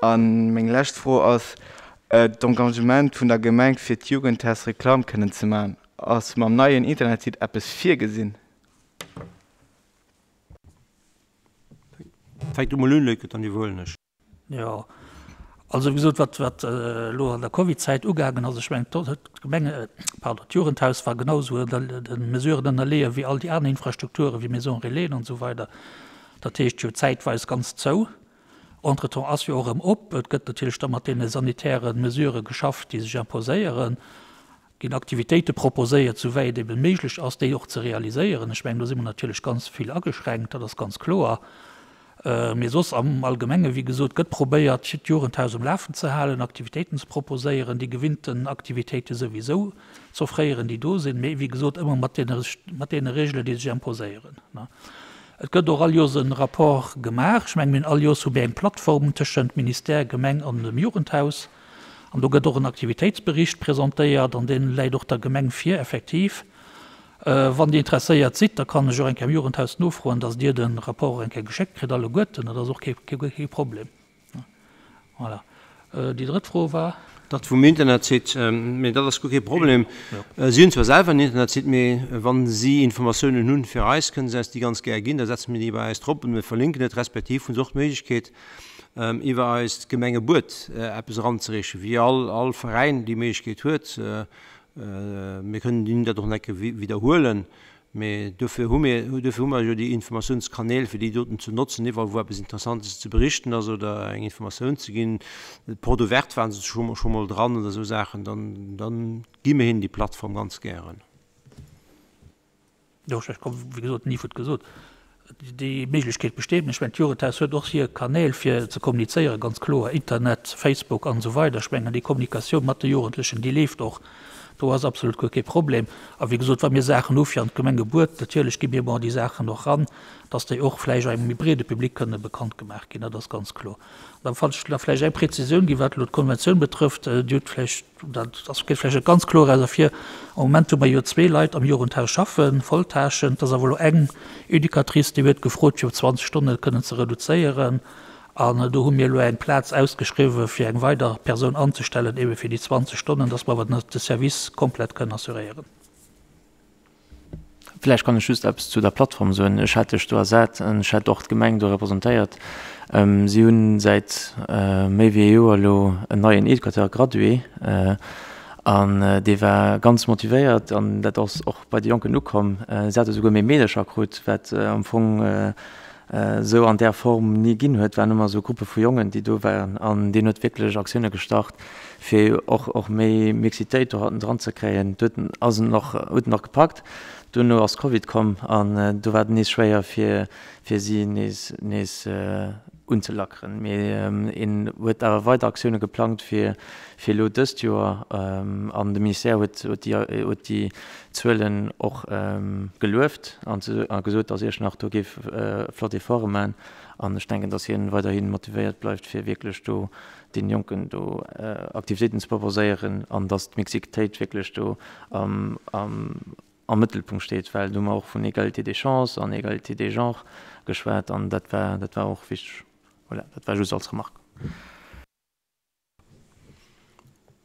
A meng lescht Fro ass, D'Engagement vun der Gemeng fir d'Jugendhaus Reklamm kënnen ze maachen, ass mam neien Internetsite eppes virgesinn? Fänk du mol un, Luc, dann iwwerhuelen ech. Jo, also wéi gesot, wat, wat elo an der Covidzäit ugaangen ass, ech mengen, d'Gemeng, pardon, d'Jugendhaus war genau esou ënner de Mesuren ënnerleeë wéi all déi aner Infrastrukturen, wéi Maison relaisen an esou weider. Dat heescht jo zäitweis ganz zou. Entretemps ass jo och erëm op. Et gëtt natierlech da mat deene sanitäre Mesurë geschafft, déi sech imposéieren. Ginn Aktivitéite proposéiert, souwäit et eben méiglech ass, déi och ze realiséieren. Ech mengen, do si mer natierlech ganz vill ageschränkt, dat ass ganz kloer. Mee soss am Allgemenge, wéi gesot, gëtt probéiert, d'Jugendhaus um Lafen ze halen, Aktivitéiten ze proposéieren, déi gewinnten Aktivitéite souwisou z'offréieren, déi do sinn, mee wéi gesot ëmmer mat deene, mat deene Regelen, déi sech imposéieren. Et gëtt och all Joers e Rapport gemaach. Ech mengen, mir hunn all Joers hu mir eng Plattform tëschent Ministère, Gemeng an dem Jugendhaus. An do gëtt och en Aktivitéitsbericht presentéiert an dee läit och der Gemeng vir, effektiv. Wann Dir interesséiert sidd, da kann ech och eng Kéier am Jugendhaus nofroen, dass Dir de Rapport och eng Kéier geschéckt kritt, alleguerten. Dat ass och kee Problem. Voilà. Déi drëtt Fro war? Dat vum Internetsite, mee dat ass guer kee Problem. Si hunn zwar selwer en Internetsite, mee wa si Informatiounen hunn fir eis, kënne se eis déi ganz gär ginn. Da setze mir déi bei eis drop und mir verlinken et, respektiv hu se och d'Méiglechkeet, iwwer eist Gemengebuet eppes eranzereechen, wéi all all Veräin déi Méiglechkeet huet. Mir kënnen hinnen dat och nach eng Kéier widderhuelen, mee dofir hu mir, dofir hu mer jo déi Informatiounskanäl, fir déi doten ze notzen, iwwerall wou eppes Interessantes ze berichten ass oder eng Informatioun ze ginn. D'Porte ouverte waren se scho scho mol dran oder esou Saachen, dann dann gi mir hinnen déi Plattform ganz gären. Jo, ech komm, wéi gesot, den Yves huet gesot, déi Méiglechkeet besteet. Mä ech mengen, d'Jugendhaus huet och hir Kanäl fir ze kommunizéieren, ganz kloer, Internet, Facebook an esou weider. Ech mengen, déi Kommunikatioun mat de Jugendlechen, déi leeft och. Do ass absolut guer kee Problem. A wéi gesot, wa mir Saachen hu fir an d'Gemengebuet, natierlech gi mir bon déi Saachen och ran, dass déi och vläicht engem méi breede Public kënne bekannt gemaach ginn. Dat ass ganz kloer. An da wollt ech nach vläicht eng Präzisioun ginn, wat elo d'Konventioun betrëfft. Dir hutt vläicht Dat ass, geet vläicht net ganz kloer eraus ervir. Am Moment hu mer jo zwee Leit am Jugendhaus schaffen, Volltâchen. Et ass awer elo eng Educatrice, déi huet gefrot, fir op 20 Stonne kënnen ze reduzéieren. An do hu mir elo eng Plaz ausgeschriwwen, fir eng weider Persoun anzestellen, ebe fir déi 20 Stonnen, dass mer awer de Service komplett kënnen assuréieren. Vläicht kann ech just eppes zu der Plattform soen. Ech hat dech do ersat an ech hat och d'Gemeng do representéiert. Si hunn säit méi wéi ee Joer elo en neien Educateur gradué an dee war ganz motivéiert an dat ass och bei de Jonken ukomm. Si hate souguer méi Meedercher krut, wat am Fong esou an där Form ni ginn huet, waren ëmmer esou Gruppe vu Jongen, déi do waren an deen huet wierklech Aktioune gestart, fir och och méi Mixitéit do hatten dran ze kréien. Do huet ass en och huet en och gepackt. Duerno ass Covid komm an do war et nees schwéier fir fir si nees nees unzelackeren. Mee en huet awer weider Aktioune geplangt fir fir elo dëst Joer an de Ministère huet huet déi huet déi Zuelen och gelueft an a gesot, datt Iechternach do géif flott Efforte maachen. An ech denken, datt hien weiderhi motivéiert bleift, fir wierklech do deenen Jonken do Aktivitéiten ze proposéieren an datt d'Mixitéit wierklech do am am Mëttelpunkt steet, well do hu mer och vun Égalité des chances an Égalité des genres geschwat an dat war dat war och wichteg. Voilà, dat war just als Remarque.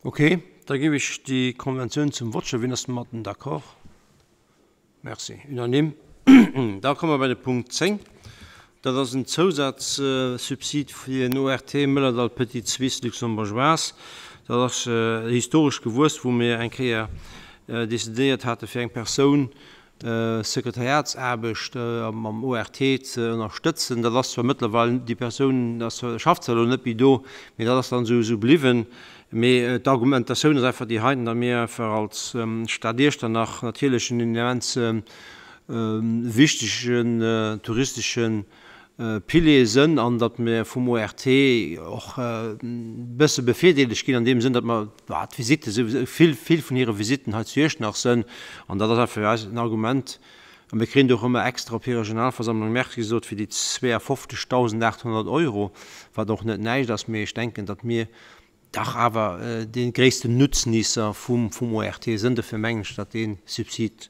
Ok, da géif ech déi Konventioun zum Vott stellen. Wien ass domatten d'accord? Merci. Unanime. Da komme mer bei de Punkt 10. Dat ass en Zousazsubsid fir den ORT Mëllerdall Petite Suisse Luxembourgeoise. Dat ass historesch gewuess, wou mir eng Kéier decidéiert hate fir eng Persoun Sekretariatsaarbecht am ORT ze ënnerstëtzen. Dat ass zwar mëttlerweil, déi Persoun ass, schafft zwar elo net méi do, mee dat ass dann esou esou bliwwen. Mee d'Argumentatioun ass einfach déi heiten, datt mir einfach als Stad Iechternach natierlech en immens wichtegen touristeschen Pilier sënn an datt mir vum ORT och e bësse bevirdeelegt ginn an deem Sënn, datt mer, bah, d'Visitte souwisou, vill, vill vun hire Visitten hei zu Iechternach sënn an dat ass einfach fir eis en Argument. A mir kréien do och ëmmer extra op hirer Generalversammlung Merci gesot fir déi 52.800 Euro, wat och net näischt ass, mee ech denken, datt mir dach awer dee gréissten Nutzniesser vum ORT sënn. Dofir mengen ech, datt dee Subsid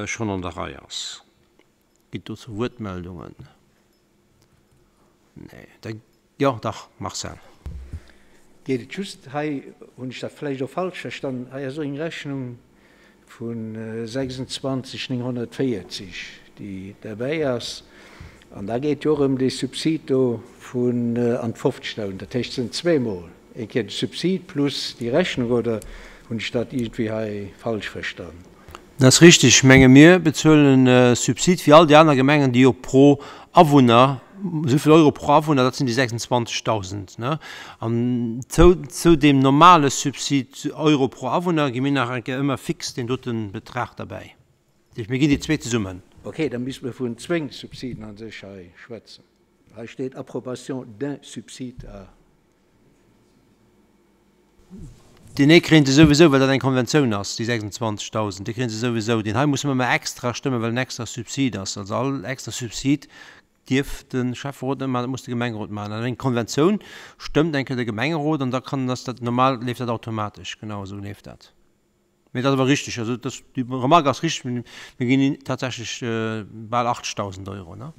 schonn an der Rei ass. Ginn et dozou Wuertmeldungen? Nee, da, jo, dach, Marcel. Geet et just, hei hunn ech dat vläicht och falsch verstanen, hei ass och eng Rechnung vu 26 940, déi derbäi ass, an da geet jo och ëm dee Subsid do vun an d' 50.000. Dat heescht, et sinn zweemol, eng Kéier de Subsid plus déi Rechnung, oder hunn ech dat iergendwéi hei falsch verstanen? Dat ass richtig. Ech menge mir bezuelen e Subsid wéi all déi aner Gemengen, déi jo pro Awunner, esou vill Euro pro Awunner, dat sinn déi 26.000, ne? An zou, zou deem normale Subsid, Euro pro Awunner, gi mir nach eng Kéier ëmmer fix deen dote Betrag derbäi. Dat heescht, mir ginn déi zwee zesummen. Okay, da misste mer vun zwéng Subsiden a sech hei schwätzen. Hei steet Approbation d'un subside à. Deen ee kréien se souwisou, well dat eng Konventioun ass, déi 26.000, déi kréien se souwisou. Deen hei musse mer emmer extra stëmmen, well en extra Subsid ass. Also all extra Subsid dierf de Schäfferot net maachen, dat muss de Gemengerot maachen. An eng Konventioun stëmmt eng Kéier de Gemengerot an da kann, ass dat normal, leeft dat automatesch. Genau esou leeft dat. Mee dat ass awer richtig, also dat, déi Remarque ass richtig, mir ginn tatsächlech bal 80.000 Euro, ne?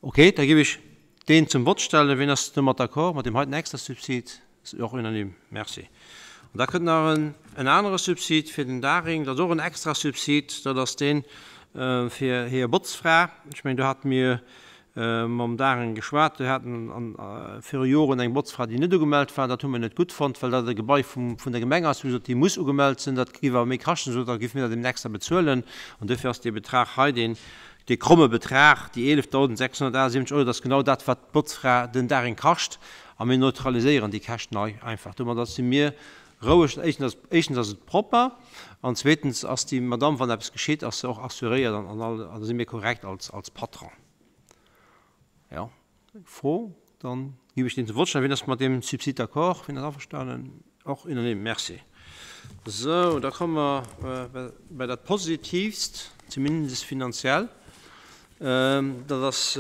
Ok, da géif ech deen zum Vott stellen. Wien ass domat d'accord, mat deem heiten Extrasubsid? Ass och unanime. Merci. An da kënnt nach en anere Subsid fir den Daring. Dat ass och en Extrasubsid. Dat ass dee fir hir Botzfra. Ech mengen, do hate mir mam Daring geschwat. Do haten viru Joren eng Botzfra, déi net ugemellt war. Dat hu mir net gutt fonnt, well dat e Gebai vun der Gemeng ass. Mir hu gesot, déi muss ugemellt sinn. Dat géif awer méi kaschten. Sot, da géife mir dat eben extra bezuelen. An duerfir ass dee Betrag hei, deen Dee kromme Betrag, déi 11.678 Euro, dat ass genau dat, wat d'Botzfra den Dag eng kascht. A mir neutraliséieren déi Käschten einfach. Domadder si mir roueg. Éischtens ass et propper an zweetens ass déi Madamm, wann eppes geschitt, ass se och assuréiert an all, an da si mir korrekt als Patron. Jo. Fro? Dann ginn ech deen zum Vott stellen. Wien ass mat deem Subsid d'accord? Wien ass averstanen? Och unanime. Merci. Sou, da komme mer bei dat Positiivst, zumindest finanziell. Dat ass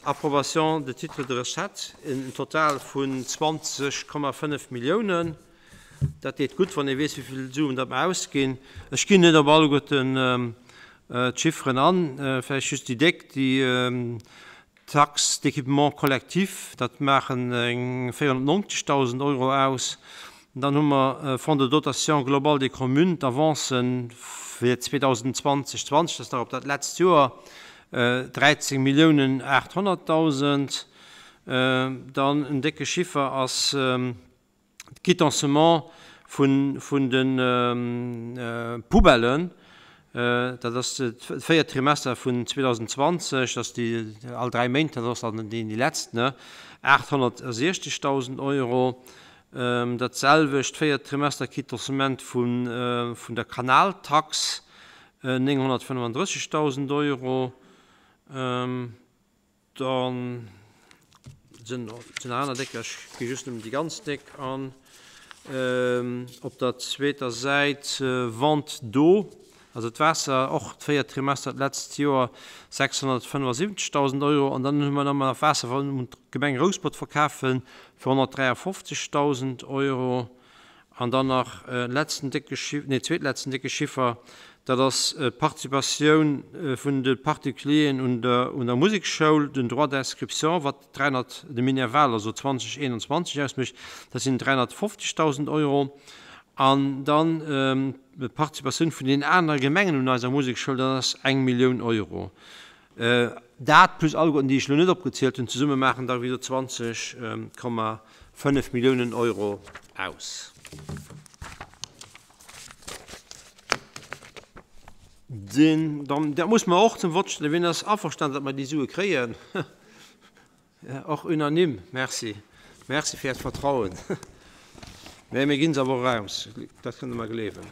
Approbation de titres de recettes, en Total vun 20,5 Milliounen. Dat deet gutt, wann ee weess, wéi vill Suen dat mer ausginn. Ech ginn net op alleguerten d'Chifferen an, vläicht just déi déck, déi D'Taxe d'équipement collectif, dat maachen eng 490.000 Euro aus. Dann hu mer Fonds de dotation global des communes, d'Avancen fir 2020, 20, dat ass nach op dat letzt Joer, 13 Milliounen 800.000. Dann en décke Chiffer ass D'Quittancement vun de Poubellen, dat ass d'véiert Trimester vun 2020, dat ass déi all 3 Méint, dat ass dann déi letzt, 860.000 Euro. Dat selwecht véiert Trimester Quittancement vun der Kanaltax, 935.000 Euro. Dann sinn nach aner décker, ech gi just nëmmen déi ganz déck an. Op der zweeter Säit Vente d'eau, also d'Waasser, och d'véiert Trimester d'letzt Joer 675.000 Euro. An dann hu mer nach Waasser wat un d'Gemeng Rouspert verkafen fir 153.000 Euro. An dann nach e letzten décke Chiffre, nee, zweetletzten décke Chiffer, dat ass d'Participatioun vun de Particulieren un der, un der Musekschoul, den Droit d'inscription, wat 300, de Minerval, also 2021 ausmécht, dat sinn 350.000 Euro. An dann d'Participatioun vun den anere Gemengen un eiser Musekschoul, dat ass eng Millioun Euro. Dat plus alleguerten, déi ech elo net opgezielt hunn, zesumme maachen da wéi gesot 20,5 Milliounen Euro aus. Deen, dann, dat muss mer och zum Vott stellen. Wien ass averstanen, datt mer déi Sue kréien? Och unanime. Merci. Merci fir Äert Vertrauen. Mä mir ginn se awer och aus, dat kënnt Der mer gleewen.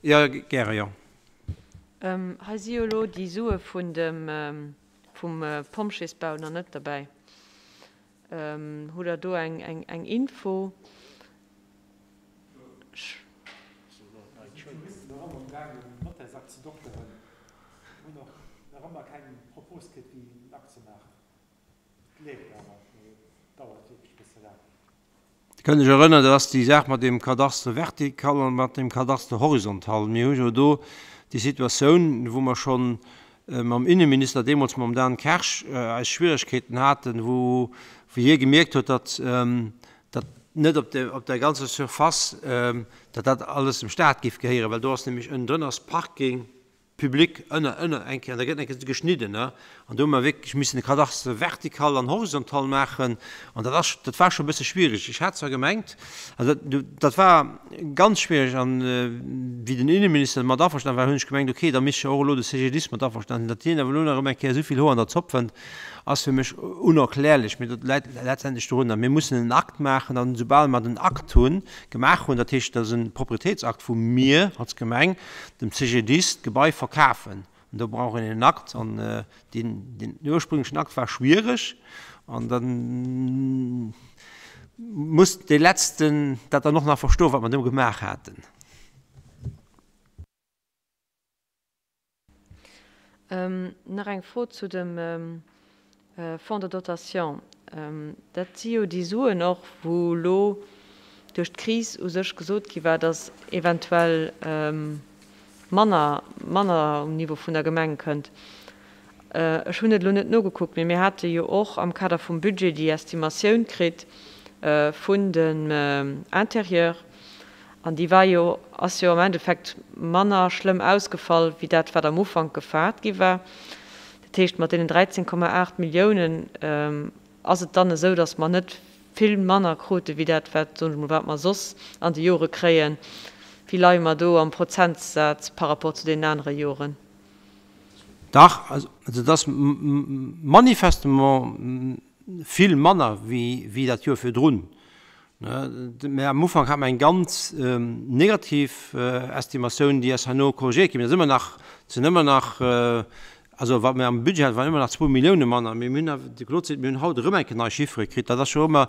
Jo, gäre, jo. Hei si jo elo déi Sue vun dem, vum Pompjeesbau nach net derbäi. Hutt Der do eng, eng Info? Ech. Dir kënnt Iech erënneren, dat ass déi Saach mat deem Cadastre vertical an mat deem Cadastre horizontal. Mir hu jo do déi Situatioun, wou mer scho mam Innenminister, deemools mam Dan Kersch, eis Schwieregkeeten haten, wou hie gemierkt huet, datt dat net op der ganzer Surface, datt dat alles dem Stat géif gehéieren, well do ass nämlech ënnendrënner ass Parking, Public ënner, ënner eng Kéier, an da gëtt eng Kéier geschnidden, ne, an do hu mer wierklech missen de Cadastre vertical an horizontal maachen, an dat ass, dat war scho e bësse schwierig. Ech hat zwar gemengt, also dat, dat war ganz schwierig, an wéi den Innenminister mat averstanen war, hunn ech gemengt, okay, da misst jo och elo de CGDIS mat averstanen sinn. Datt deen awer elo nach erëm eng Kéier esou vill Hoer an der Zopp fënnt, ass fir mech unerklärlech, mee dat läit letztendlech dorunner, mir mussen en Akt maachen, an esoubal mer den Akt hunn, gemaach hunn, dat heescht, dat ass e Proprietéitsakt, wou mir als Gemeng dem CGDIS d'Gebai verkafen. An do brauch een en Akt. An deen, deen ursprünglechen Akt war schwiereg. An da muss dee Letzten dat dann och nach verstoen, wat mer do gemaach haten. Nach eng Fro zu dem Fonds de dotation. Dat si jo déi Suen och, wou elo duerch d'Kris u sech gesot gi war, datt eventuell manner, manner um Niveau vun der Gemeng kënnt. Ech hunn et elo net nogekuckt, mee mir hate jo och am Kader vum Budget déi Estimatioun kritt vun dem Intérieur, An déi war jo, ass jo am Endeffekt manner schlëmm ausgefall wéi dat, wat am Ufank gefaart gi war. Dat heescht, mat deenen 13,8 Milliounen ass et dann esou, datt mer net vill manner krute wéi dat, wat, soen ech mol, wat mer soss an de Jore kréien. Wéi leie mer do am Prozentsaz par rapport zu deenen anere Joren? Dach, also et ass manifestement vill manner wéi dat Joer virdrun. Mä am Ufank hat mer eng ganz negativ Estimatioun, déi ass herno korrigéiert ginn. Mee et ass ëmmer nach, et sinn ëmmer nach, also wat mir am Budget haten, waren ëmmer nach zwou Millioune manner. Mee mir hunn awer, de Claude seet, mir hunn haut erëm eng Kéier nei Chiffere kritt. Dat ass jo ëmmer,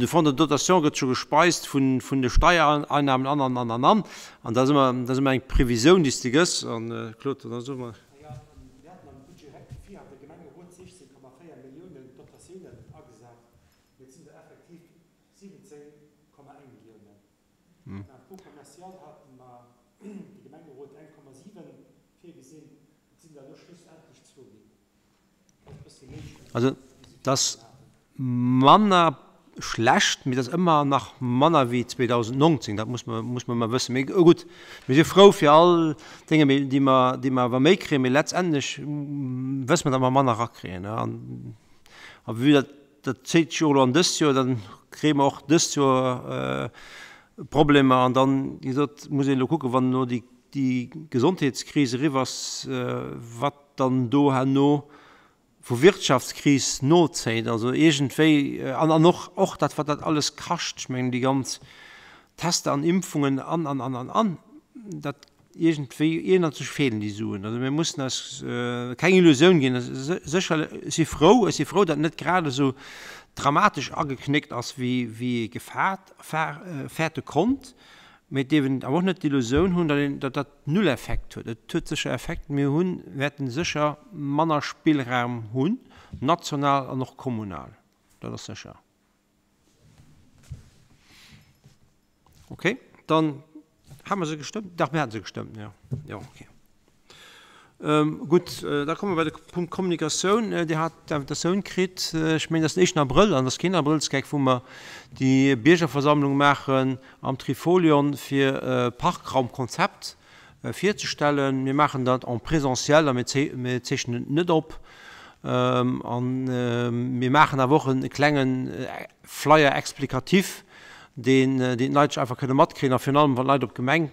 de Fonds de dotation gëtt scho gespeist vun de Steiereinnahmen an, an, an, an, an. An dat ass ëmmer, dat ass ëmmer eng Previsioun, déi s de gëss. An, Claude, dann soe mer. Jo, mir haten am Budget rectifié an de Gemengerot 16,4 Milliounen Dotatiounen agesat. Mee et sinn der effektiv 17,1 Milliounen. Am Impôt commercial hate mer de Gemengerot 1,7 virgesinn, et sinn der elo schlussendlech zwou ginn. Dat ass e bëssche méi schlecht, Also, wéi et ass manner schlecht, mee et ass ëmmer nach manner wéi 2019, dat muss mer, muss mer ëmmer wëssen. Mee gutt, mir si frou fir all Dénge, déi mer, déi mer awer méi kréien, mee letztendlech wësse mer, datt mer manner erakréien. An a vue datt Dat zéit sech och elo an dëst Joer, da kréie mer och dëst Joer Problemer. An dann, wéi gesot, muss een elo kucken, wann elo déi Gesondheetskris eriwwer ass, wat dann do herno vu Wirtschaftskris nozéit. Also iergendwéi, an och och dat, wat dat alles kascht, ech mengen déi ganz Tester an Impfungen an, an, an, an, an, dat Iergendwéi, iergendwann feelen déi Suen. Also mir mussen eis keng Illusioun ginn. Sécher, ech si frou, ech si frou, datt net grad esou dramatesch ageknéckt ass, wéi ee gefaart, fäerte konnt. Mee et dierf een awer och net d'Illusioun hunn, datt een, datt dat null Effekt huet. Et huet sécher Effekt. Mir hunn, wäerten sécher manner Spillraum hunn, national an och kommunal. Dat ass sécher. Okay, dann ha mer se gestëmmt. Dach, mir haten se gestëmmt, jo. Jo, okay. Ähm, gutt, äh, da komme mer bei de Punkt Kommunikatioun. Äh, Dir hat d'Invitatioun kritt, äh, ech mengen, dat ass den éischten Abrëll, an dat ass keen Abrëllsgeck, wou mer déi Biergerversammlung maachen am Trifolion, fir e Parkraumkonzept virzestellen. Mir maachen dat en présentiel a mir zeechnen et net op. A mir maachen awer och e klenge Flyer explicatif, deen d'Leit sech einfach kënne matkréien. A virun allem, wann d'Leit op d'Gemeng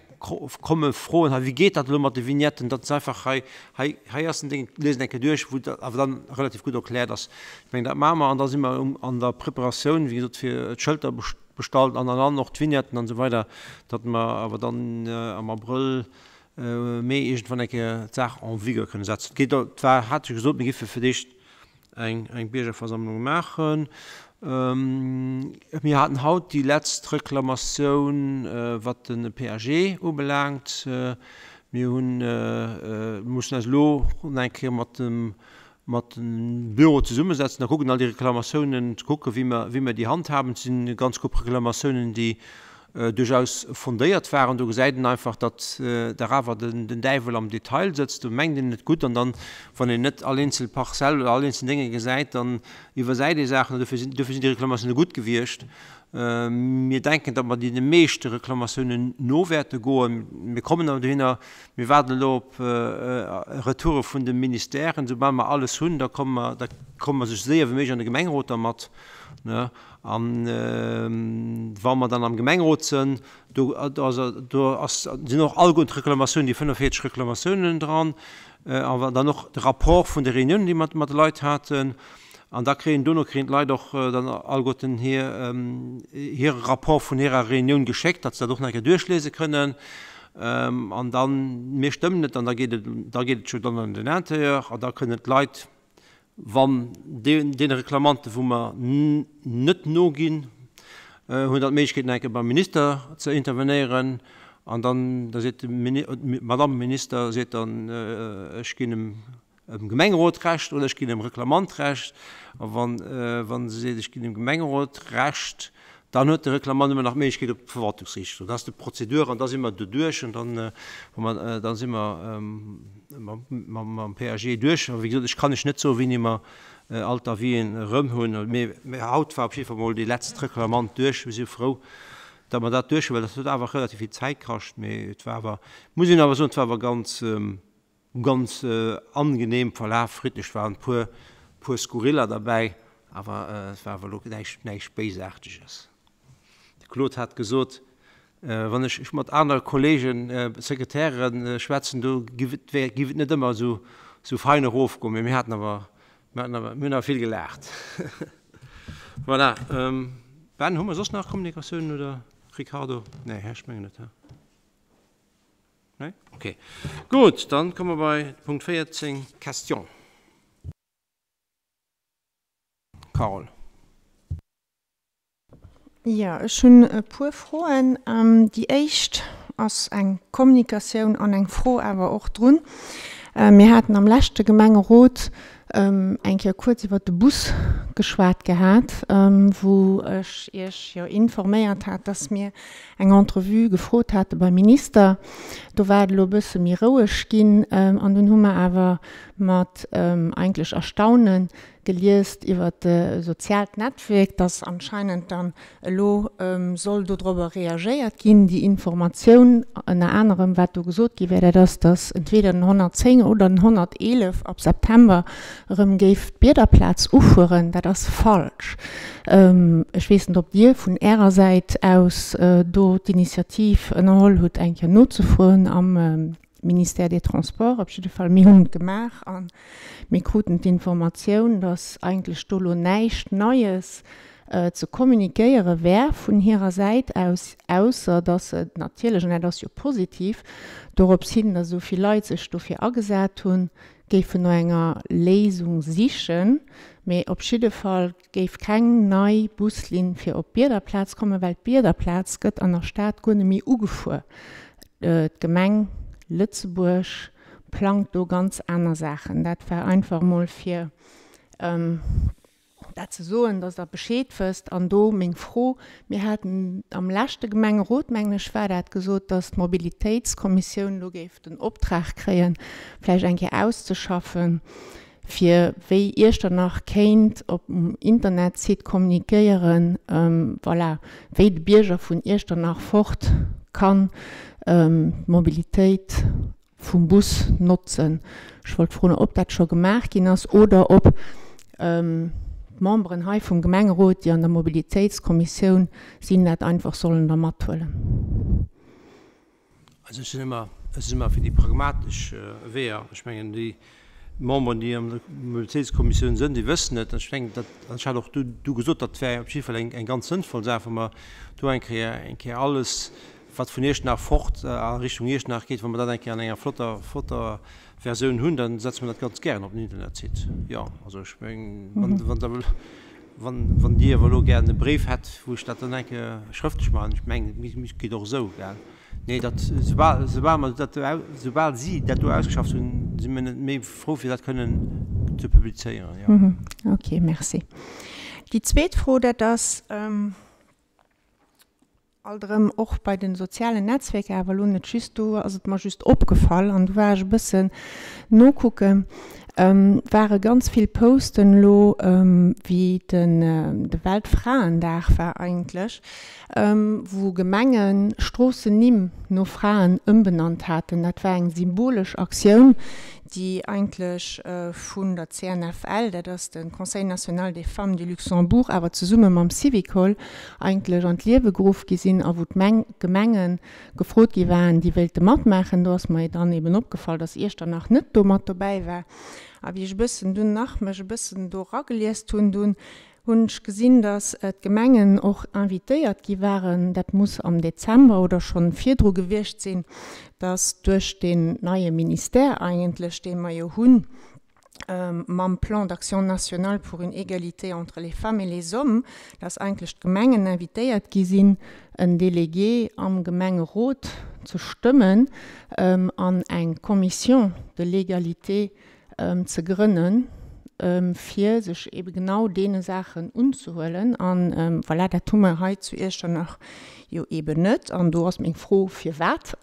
kommen, froen, hei wéi geet dat elo mat de Vignetten, datt se einfach hei, hei, hei ass den Ding, liesen eng Kéier duerch, wou dat awer dann relativ gutt erkläert ass. Ech mengen, dat maache mer an da si mer an der Preparatioun, wéi gesot, fir d'Schëlter bestallt an an an och d'Vignetten an esou weider, datt mer awer dann am Abrëll, Mee iergendwann eng Kéier d'Saach en vigueur kënne setzen. Et geet, et war, hat ech gesot, mir géife fir d'éischt eng, eng Biergerversammlung maachen. Mir haten haut déi letzt Reklamatioun, wat de PAG ubelaangt. Mir hunn, mussen eis elo nach eng Kéier mat dem mat dem Büro zesummesetzen a kucken, all déi Reklamatiounen ze kucken, wéi mer, wéi mer déi handhaben. Et sinn e ganz Grupp Reklamatiounen, déi duerchaus fondéiert waren. Do gesäit een einfach, datt dach awer den, den Däiwel am Detail sëtzt. Do mengt een et gutt an dann, wann een net all eenzel Parzell oder all eenzel Dénge gesäit, dann iwwersäit ee Saachen. An dofir sinn, dofir sinn déi Reklamatioune gutt gewiescht. Mir denken, datt mer deene meeschte Reklamatiounen no wäerte goen. Mir kommen awer dohinner. Mir waarden elo op Retoure vun de Ministèren. Soubal mer alles hunn, da komme mer, da komme mer esou séier wéi méiglech an de Gemengerot dermat. A wa mer dann am Gemengerot sënn, do, also do ass, sinn och alleguerten d'Reklamatiounen, déi 45 Reklamatiounen dran, a dann och de Rapport vun de Reuniounen, déi mer mat de Leit haten. An da kréien, dono kréien d'Leit och dann alleguerten hir, hire Rapport vun hirer Reunioun geschéckt, datt se dat och nach eng Kéier duerchliese kënnen. An dann, mir stëmmen et an da geet et, da geet et jo dann an den Intérieur an da kënnen d'Leit, wann deene Reklamanten, wou mer net noginn, hunn dann d'Méiglechkeet nach eng Kéier beim Minister ze intervenéieren an dann, da seet d'Madame Minister seet dann, ech ginn em dem Gemengerot Recht oder ech ginn dem Reklamant Recht. A wann, wa se seet, ech ginn dem Gemengerot Recht, dann huet de Reklamant ëmmer nach d'Méiglechkeet op d'Verwaltungsriicht ze goen. Dat ass de Prozedur an da si mer doduerch an dann hu mer, da si mer mam PAG duerch. A wéi gesot, ech kann lech net soen, wéini mer all d'Avisen erëm hunn. Mee haut war op jidde Fall mol dee letzte Reklamant duerch. Mir si frou, datt mer dat duerch hunn, well dat huet awer relativ vill Zäit kascht. Mee et war awer, muss een awer soen, et war awer ganz, Ganz angenehm verlaf, friddlech, waren puer puer Skurriller derbäi, awer et war awer elo näischt näischt Béisaarteges. De Claude hat gesot, wann ech ech mat anere Kollegen, Sekretären schwätzen, do giff et wär giff et net ëmmer esou esou fein erofgoen, mee mir haten awer mir haten awer mir hunn awer vill gelaacht. Voilà. Ben, hu mer soss nach Kommunikatiounen oder Ricardo? Nee, ech mengen net, he? Nee? Okay. Gut, dann komme mer bei Punkt 14, Question. Carole. Jo, ech hunn e puer Froen. Déi éischt ass eng Kommunikatioun an eng Fro awer och drun. Mir haten am leschte Gemengerot eng Kéier kuerz iwwert de Bus geschwat gehat, wou ech Iech jo informéiert hat, dass mir eng Entrevue gefrot hate beim Minister. Do war et elo e bësse méi roueg ginn an dunn hu mer awer mat eigentlech Erstaune geliest iwwert de soziaalt Netwierk, dass anscheinend dann elo soll dodrobber reagéiert ginn. Déi Informatioun, ënner anerem wat do gesot gi wär, dat ass, dass entweder den 110 oder den 111 ab September erëm géif d'Biederplaz ufueren. Dat ass falsch. Ech weess net, ob Dir vun Ärer Säit aus do d'Initiativ ënnerholl hutt, eng Kéier nozefroen am Ministère des Transports. Op jidde Fall, mir hunn et gemaach a mir kruten d'Informatioun, dass eigentlech do elo näischt Neies ze kommunikéiere wär vun hirer Säit aus, ausser dass se natierlech, an dat ass jo positiv, dorops hin, dass esou vill Leit sech dofir agesat hunn, géifen no enger Léisung sichen. Mee op jidde Fall géif keng nei Buslinn fir op d'Biederplaz kommen, well d'Biederplaz gëtt an der Stad guer net méi ugefuer. D'Gemeng Lëtzebuerg plangt do ganz aner Saachen. Dat war einfach emol fir dat ze soen, dass Der Bescheed wësst. An do meng Fro, Mir haten am leschte Gemengerot, mengen ech war dat, gesot, dass d'Mobilitéitskommissioun do géif den Optrag kréien, vläicht eng Kéier auszeschaffen, fir wéi Iechternach kéint op um Internetsite kommunikéieren, voilà, wéi de Bierger vun Iechternach fort kann d'Mobilitéit vum Bus notzen. Ech wollt froen, ob dat scho gemaach ginn ass oder ob d'Memberen hei vum Gemengerot, déi an der Mobilitéitskommissioun sinn, dat einfach sollen da mathuelen. Also ech sinn ëmmer, ech sinn ëmmer fir déi pragmatesch Weeër. Ech mengen, déi Memberen, déi an der Mobilitéitskommissioun sënn, déi wëssen et. An ech mengen, dat, an ech hat och du, du gesot, dat wär op jidde Fall eng, eng ganz sënnvoll Saach, wa mer do eng Kéier, eng Kéier alles, wat vun Iechternach fort a Richtung Iechternach geet, wa mer dat eng Kéier an enger flotter, flotter Versioun hunn, da setze mer dat ganz gären op den Internetsite. Jo, also ech mengen, wann, wann Der, wann, wann Dir awer elo gären e Bréif hätt, wou ech dat dann eng Kéier schrëftlech maachen, ech mengen, et geet och esou, gell? Nee, dat, soubal, soubal mer dat do, soubal si dat do ausgeschafft hunn, si mir net méi frou fir dat kënnen ze publizéieren, jo. Ok, merci. Déi zweet Fro, dat ass alt erëm och bei de sozialen Netzwerker, awer elo net just, do ass et mer just opgefall an do war ech e bëssen nokucken, ware ganz vill Posten elo, wéi den de Weltfraendag war eigentlech, wou Gemengen Stroossennimm no Fraen ëmbenannt haten. Dat war eng symbolesch Aktioun, déi eigentlech vun der CNFL, dat ass de Conseil national des femmes du Luxembourg, awer zesumme mam Syvicol eigentlech an d'Liewe geruff gi sinn a wou d'Gemenge gefrot gi waren, déi wéilte matmaachen. Do ass mer dann eben opgefall, dass Iechternach net do mat dobäi war. A wéi ech e bëssen dunn nach mech e bëssen do erageliest hunn, dunn. Hunn ech gesinn, dass d'Gemengen och invitéiert gi waren, dat muss am Dezember oder schonn virdru gewiescht sinn, dass duerch deen neie Ministère eigentlech, dee mer jo hunn, mam Plan d'action national pour une égalité entre les femmes et les hommes, dass eigentlech d'Gemengen invitéiert gi sinn, en Délégué am Gemengerot ze stëmmen an eng Commission de l'égalité ze grënnen, fir sech ebe genau deene Saachen unzehuelen. An voilà, dat hu mer hei zu Iechternach jo eben net. An do ass meng Fro, Firwat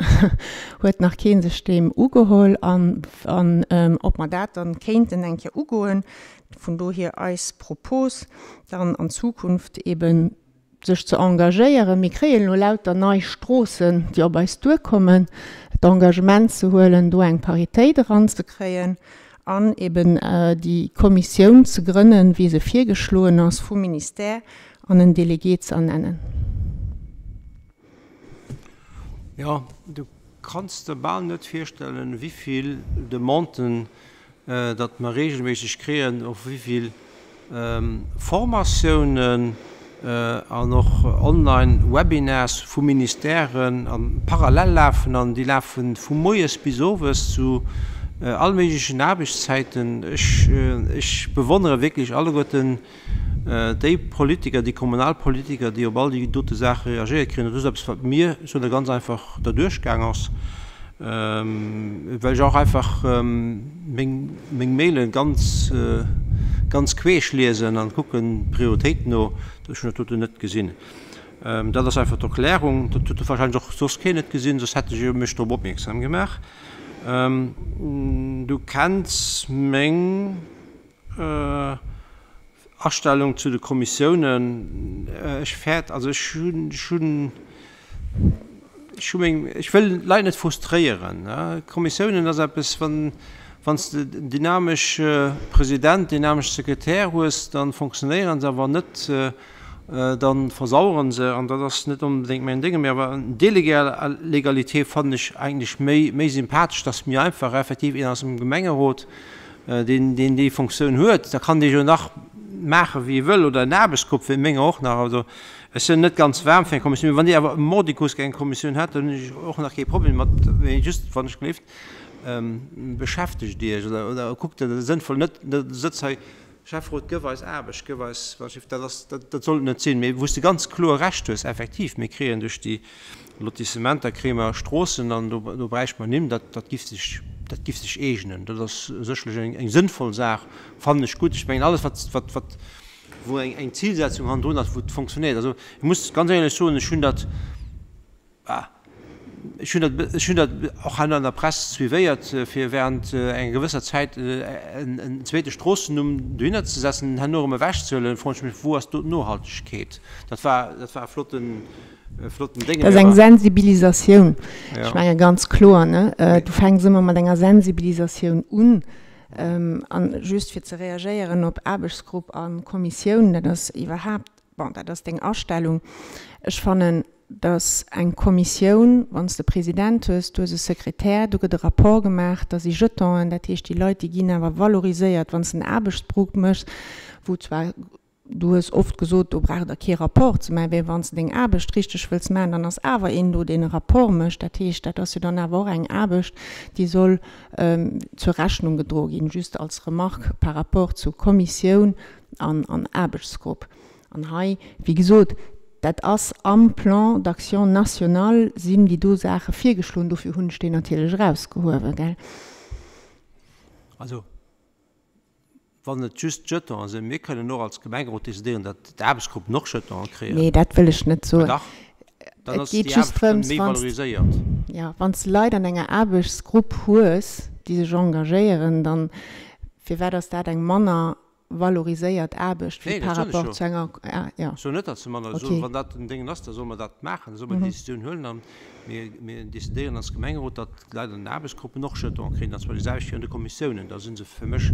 huet nach kee sech deem ugeholl? An ob mer dat dann kéinten eng Kéier ugoen. Vun dohier eis Propos, dann an Zukunft eben sech ze engagéieren. Mir kréien elo lauter nei Stroossen, déi op eis duerkommen, d'Engagement ze huelen, do eng Paritéit eranzekréien an eben déi Kommissioun ze grënnen, wéi se virgeschloen ass vum Ministère, an en Délégué ze ernennen. Jo, du kanns der bal net virstellen, wéivill Demanden datt mer regelméisseg kréien, och wéivill Formatiounen an och online Webinars vu Ministèren a parallel lafen an déi lafe vu moies bis owes zu all méiglechen Aarbechtszäiten. Ech bewonnere wierklech alleguerten Déi Politiker, déi kommunal Politiker, déi op all déi dote Saache reagéiert kréien, dat ass eppes, wat mir, ech soen dat ganz einfach, derduerch gaang ass, well ech och einfach meng, meng Maile ganz, ganz queesch liesen an kucken d'Prioritéiten no. Ech hunn dat doten net gesinn. Dat ass einfach d'Erklärung. Dat huet wahrscheinlech och soss keen net gesinn, soss hätt ech jo mech drop opmierksam gemaach. Du kenns meng. Astellung zu de Kommissiounen, ech fäert, also ech hunn, ech hunn, ech hu meng, ech wëll d'Leit net frustréieren. Kommissiounen ass eppes, wann, wann s de en dynamesche President, dynamesch Sekretär hues, da fonctionnéieren se, a wann net, da versauere se an dat ass net onbedéngt mäin Dénge. Mee awer en Délégué à l'égalité fannen ech eigentlech méi, méi sympathesch, dass mir einfach effektiv een aus dem Gemengerot, deen deen déi Fonctioun huet, da kann dee jo nach maache wéi e wëll, oder en Aarbechtsgrupp wéi menger och nach. Also ech sinn net ganz waarm fir eng Kommissioun, mee wann déi awer mordicus eng Kommissioun hätt, dann hunn ech och nach kee Problem mat, mee just wann ech gleeft, beschäftegt Iech oder oder kuckt dat sënnvoll, net sëtz hei, Schäfferot gëff eis Aarbecht, gëff eis, dat ass, dat soll et net sinn, mee wou s de ganz kloer Recht hues, effektiv, mir kréien duerch déi Lotissementer kréie mer Stroossen an do do bräichte mer Nimm. Dat dat giff sech dat giff sech eegnen. Dat ass sécherlech eng eng sënnvoll Saach, fannen ech gutt. Ech mengen alles wat wat wat wou eng eng Zilsetzung hannendrun ass, wou et fonctionnéiert. Also ech muss ganz éierlech soen, ech hunn dat bah ech hunn dat ech hunn dat och herno an der Press suivéiert, fir während enger gewësser Zäit en en zweete Stroossennumm dohinner ze setzen, herno erëm ewechzehuelen, froen ech mech, wou ass do d'Nohaltegkeet? Dat war dat war e flotten Flotten Déngen. Dat ass eng Sensibilisatioun. Ech menge ganz kloer, ne? Du fänks ëmmer mat enger Sensibilisatioun un. An just fir ze reagéieren op Aarbechtsgrupp a Kommissioun, dat ass iwwerhaapt, bon, dat ass deng Astellung. Ech fannen, datt eng Kommissioun, wann s de President hues, du hues e Sekretär, do gëtt e Rapport gemaach, da si Jetonen, dat heescht déi Leit, déi ginn awer valoriséiert. Wann s de en Aarbechtsgrupp méchs, wou zwar Du hues oft gesot, do braucht Der kee Rapport ze maachen. Mä wann s de deng Aarbecht richteg wëlls maachen, dann ass awer een do, deen e Rapport mécht. Dat heescht, dat ass jo dann awer och eng Aarbecht, déi soll zur Rechnung gedroe ginn. Just als Remarque par rapport zu Kommissioun an Aarbechtsgrupp. An hei, wéi gesot, dat ass am Plan d'action national sinn déi do Saache virgeschloen. Dofir hunn ech déi natierlech erausgehuewen, gell. Also, Wann et just Jetonen sinn, mir kënnen och als Gemengerot decidéieren, datt d'Aarbechtsgruppen och Jetonen kréien. Nee, dat wëll ech net soen. Ma dach, dann Et ass déi geet just Aarbecht dann drëms, méi wann s, valoriséiert. jo, wann s de Leit an enger Aarbechtsgrupp hues, déi sech engagéieren, dann, firwat ass dat eng manner valoriséiert Aarbecht wéi Nee, dat par soen ech rapport jo. zu enger, ah, jo. Ech soen net, datt se manner, ech soen, Okay. wann dat den Déngen ass, da solle mer dat maachen, da solle mer déi Décisioun huelen a mir, mir decidéieren als Gemengerot, datt d'Leit an den Aarbechtsgruppen och Jetonen kréien, an zwar déi selwecht wéi an de Kommissiounen, da si se fir mech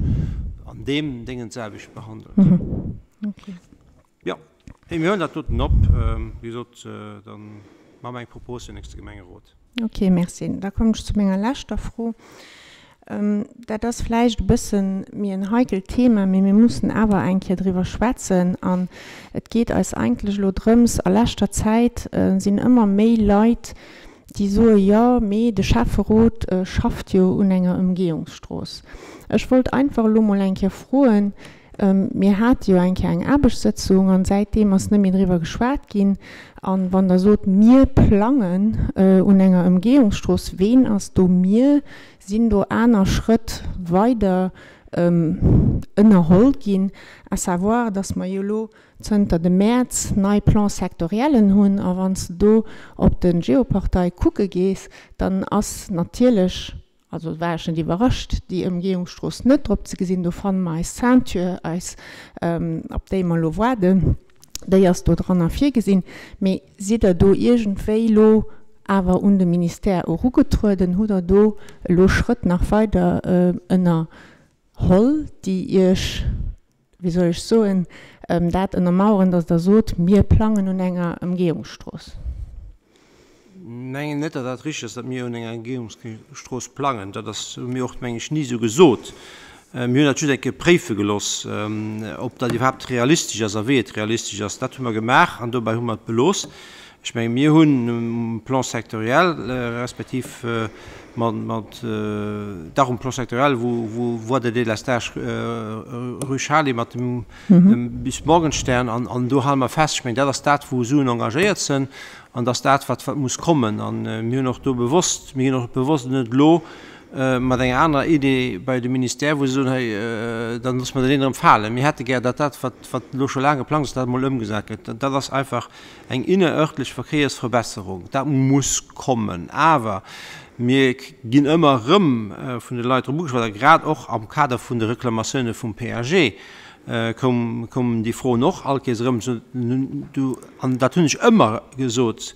an deem Déngen d'selwecht behandelt. Okay. Jo, hey, mir huelen dat doten op. Wéi gesot, da maache mer eng Propos fir den nächste Gemengerot. Okay, merci. Da kommen ech zu menger leschter Fro. Dat ass vläicht e bësse méi en heikelt Thema, mee mir mussen awer eng Kéier driwwer schwätzen. An et geet eis eigentlech elo drëms, a leschter Zäit sinn ëmmer méi Leit, déi soe jo, mee de Schäfferot schafft jo un enger Ëmgehungsstrooss. Ech wollt einfach elo mol eng Kéier froen, Mir hate jo eng Kéier eng Aarbechtssëtzung an säitdeem ass net méi driwwer geschwat ginn. An wann Der sot, mir plangen un enger Ëmgehungsstrooss, ween ass do mir? Sinn do aner Schrëtt weider ënnerholl ginn? À savoir, dass mer jo elo zënter dem Mäerz nei Plans sectoriellen hunn a wann s de do op de Geoportail kucke gees, dann ass natierlech, Also war ech net iwwerrascht, déi Ëmgehungsstrooss net drop ze gesinn. Do fanne mer eis Ceinture, eis, op déi mer elo waarden, déi ass do dran a virgesinn. Mee sidd Der do iergendwéi elo awer un de Ministère erugetrueden? Hutt Der do elo Schrëtt nach weider ënnerholl, déi Iech, wéi soll ech soen, dat ënnermauern, datt Der sot, mir plangen un enger Ëmgehungsstrooss? Mengen net, datt dat richteg ass, datt mir un enger Ëmgehungsstrooss plangen. Dat ass, hu mir och, meng ech, ni esou gesot. Mir hunn dat just eng Kéier préife gelooss, ob dat iwwerhaapt realistesch ass a wéi et realistesch ass. Dat hu mer gemaach an dobäi hu mer et belooss. Ech menge mir hunn um Plan sectoriel respektiv mat, dach um Plan sectoriel, wou wou Voie de délestage rue Chaly mat dem Bus Morgenstern an do hale mer fest, ech mengen dat ass dat wou Suen engagéiert sinn an dat ass dat wat wat muss kommen. An mir hunn och do bewosst, mir ginn och bewosst net elo mat enger anerer Idee bei de Ministère wou se soen, hei dann loosse mer dat eent erëm falen. Mir hätte gär, datt dat wat wat elo scho laang geplangt ass, dat emol ëmgesat gëtt. Dat ass einfach eng innerörtlech Verkéiersverbesserung. Dat muss kommen. Awer mir ginn ëmmer erëm vun de Leit drop ugeschwat, a grad och am Kader vun de Reklamatioune vum PAG koum, koumen déi Froen och all Kéiers erëm. An dat hunn ech ëmmer gesot,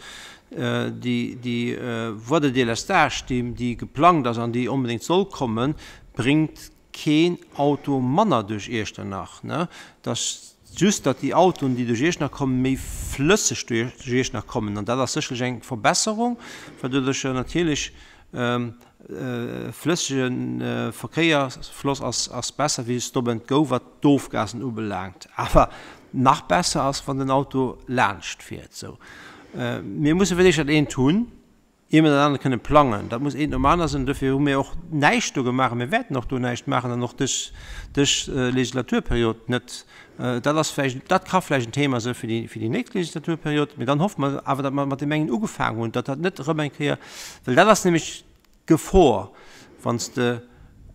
déi, déi Voie de délestage, déi, déi geplangt ass an déi onbedéngt soll kommen, bréngt keen Auto manner duerch Iechternach. Et ass just, datt déi Autoen, déi duerch Iechternach kommen, méi flësseg duerch Iechternach kommen. An dat ass sécherlech eng Verbesserung, well doduercher natierlech flëssege Verkéiersfloss ass besser wéi Stop and Go, wat d'Ofgasen ubelaangt. Awer nach besser ass, wann den Auto laanscht fiert. Sou, mir musse fir d'éischt dat eent hunn, ier mir dat anert kënne plangen. Dat muss eent nom aner sinn. Dofir hu mir och näischt do gemaach a mir wäerten och do näischt maachen an och dës, dës Legislaturperiod net. Dat ass vläicht, dat ka vläicht en Thema si fir déi, fir déi nächst Legislaturperiod. Mee dann hoffe mer awer, datt mer mat deem engen ugefaangen hunn, datt dat net erëm eng Kéier, well dat ass nämlech d'Gefor, wann s de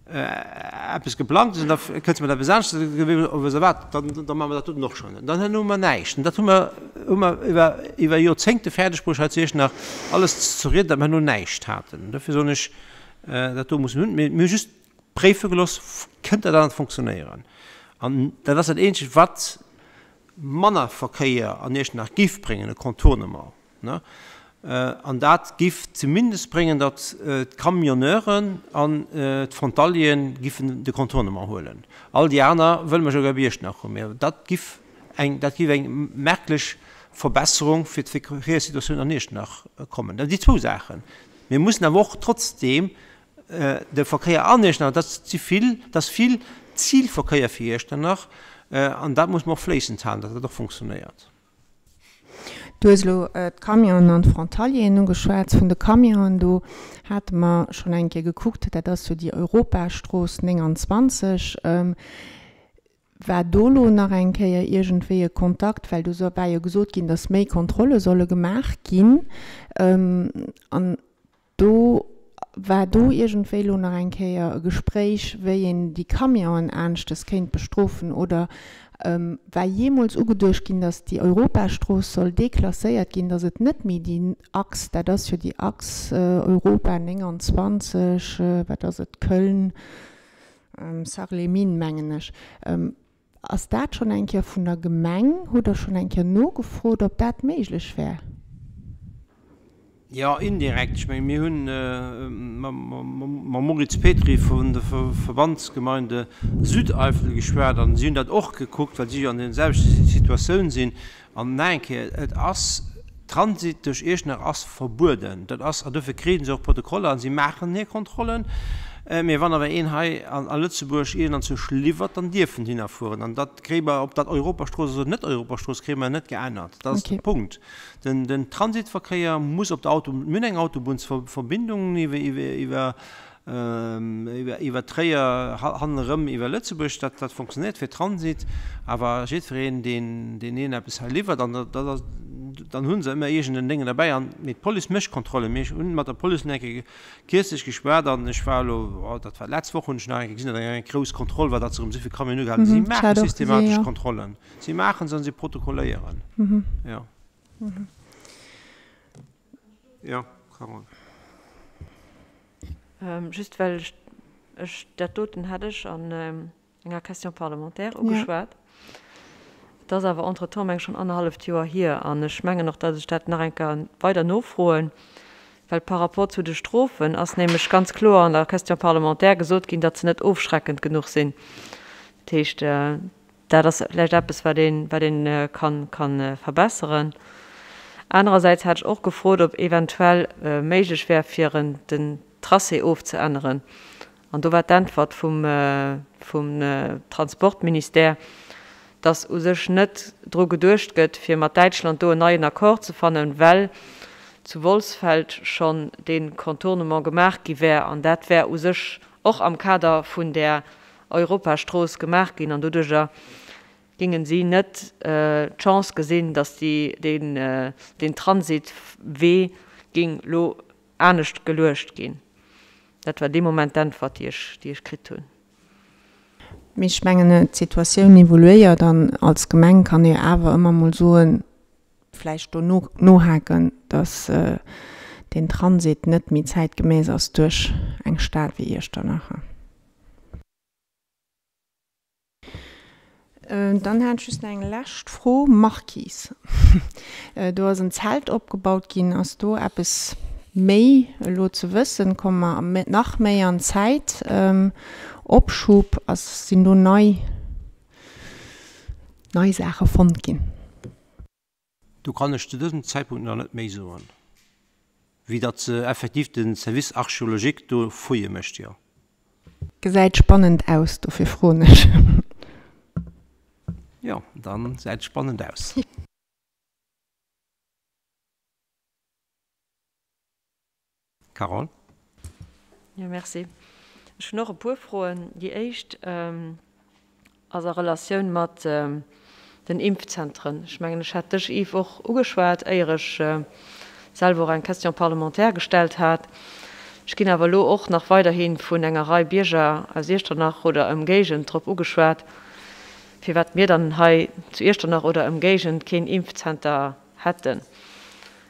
eppes geplangt hues an da kënns de mat eppes anescht, da weess de wat, dann da maache mer dat doten och schonn. An dann herno hu mer näischt. An dat hu mer, hu mer iwwer, iwwer Joerzéngte fäerdeg bruecht, hei zu Iechternach alles ze rieden, datt mer herno näischt haten. Dofir soen ech, dat do musse mir hunn. Mee mir hu just préife gelooss, kënnt dat anert fonctionnéieren. An dat ass dat eenzegt, wat manner Verkéier an Iechternach géif bréngen, e Contournement. An dat giff zumindest bréngen, datt d'Camionneuren an d'Frontalieren giffen de Contournement huelen. All déi aner wëlle mer souguer op Iechternach hunn. Mä dat giff eng, dat giff eng merklech Verbesserung fir d'Verkéierssituatioun an Iechternach kommen. Dat si zwou Saachen. Mir mussen awer och trotzdeem de Verkéier an Iechternach, dat si vill, dat ass vill Zilverkéier fir Iechternach, an dat muss mer och fléissend halen, datt dat och funktionéiert. Du hues elo d'Camionen an d'Frontalieren ugeschwat. Vun de Camionen, do hate mer schonn eng Kéier gekuckt, dat ass jo déi Europastrooss 29. War do elo nach eng Kéier iergendwéi e Kontakt? Well do war jo gesot ginn, datt méi Kontrolle solle gemaach ginn. An Do war do iergendwéi elo nach eng Kéier e Gespréich, wéi een déi Camionen aneschtes kéint bestrofen? Oder war jeemools ugeduecht ginn, datt déi Europastrooss soll deklasséiert ginn, datt et net méi déi Achs, dat ass jo déi Achs Europa 29, wat ass et, Köln, Sarreguemines, mengen ech, Ass dat schonn eng Kéier vun der Gemeng, hutt Der schonn eng Kéier nogefrot, ob dat méiglech wär? Jo, indirekt. Ech menge mir hunn mam Moritz Petry vun de Verbandsgemeinde Südeifel geschwat an si hunn dat och gekuckt, well si jo an der selwechter Situatioun sinn. An nach eng Kéier, et ass, Transit duerch Iechternach ass verbueden. Dat ass, an dofir kriegen se och Protokoller an si maachen hir Kontrollen. Mee wann awer een hei a Lëtzebuerg iergendenzwousch liwwert, dann dierf en hinner fueren. An dat kréie mer, ob dat Europastrooss ass oder net Europastrooss, kréie mer net geännert. Dat ass de Punkt. Den Transitverkéier muss op der Autobunn, mir hunn eng Autobunnsverbindung iwwer iwwer Tréier hannerëm iwwer Lëtzebuerg, dat dat fonctionnéiert fir Transit, awer jiddwereen, deen deen een eppes hei liwwert, an dat ass, dann hu se ëmmer iergend en Déngen derbäi. An, mee d'Police mécht Kontrollen. Mir hunn mat der Police eng Kéier kierzlech geschwat an ech war elo, oh dat war d'letzt Woch, hunn ech nach eng Kéier gesinn, datt eng grouss Kontroll war, datt se erëm esou vill Camionen ugehalen hunn. Si maache systematesch Kontrollen. Si maache se an si protokolléieren. Jo. Jo, Carole. Just well ech dat doten hat ech an enger Question parlementaire ugeschwat. Et ass awer entretemps, meng ech, schonn annerhalleft Joer hier. An ech mengen och, datt ech dat nach eng Kéier weider nofroen, well par rapport zu de Strofen ass nämlech ganz kloer an der Question parlementaire gesot ginn, datt se net ofschreckend genuch sinn. Dat heescht, Dat ass vläicht eppes, wat een, wat een kann, kann verbesseren. Anerersäits hat ech och gefrot, ob eventuell méiglech wär, fir en, den Tracé ofzeänneren. An do war d'Äntwert vum, vum Transportministère, dass u sech net dru geduecht gëtt, fir mat Däitschland do en neien Accord ze fannen, well zu Wolsfeld schonn dee Contournement gemaach gi wär. An dat wär u sech och am Kader vun där Europastrooss gemaach ginn an doduerjer gingen si net d'Chance gesinn, datt deen Transitwee ging lo anescht geluecht ginn. Dat war dee Moment d'Äntwert, déi ech kritt hunn. Mee ech mengen, d'Situatioun evoluéiert an als Gemeng kann ee awer ëmmer mol soen, vläicht do nohaken, datt deen Transit net méi zäitgemäss ass duerch eng Stad wéi Iechternach. Dann hat ech just nach eng lescht Fro. Marquise, do ass en Zelt opgebaut ginn. Ass do eppes méi elo ze wëssen? Komme mer nach méi an Zäit Opschub? Ass, sinn do nei, nei Saache fonnt ginn? Do kann ech zu dësem Zäitpunkt nach net méi soen, wéi datt se effektiv de Service archéologique do Fouillë mécht, jo. Gesäit spannend aus, dofir froen ech. Jo, dann säit spannend aus. Carole. Jo, merci. Ech hunn och e puer Froen. Déi éischt ass a Relatioun mat den Impfzentren. Ech mengen, ech hat dech, Yves, och ugeschwat, éier ech selwer och eng Question parlementaire gestallt hat. Ech ginn awer elo och nach weiderhi vun enger Rei Bierger aus Iechternach oder Ëmgéigend drop ugeschwat, firwat mir dann hei zu Iechternach oder Ëmgéigend keen Impfzenter hätten.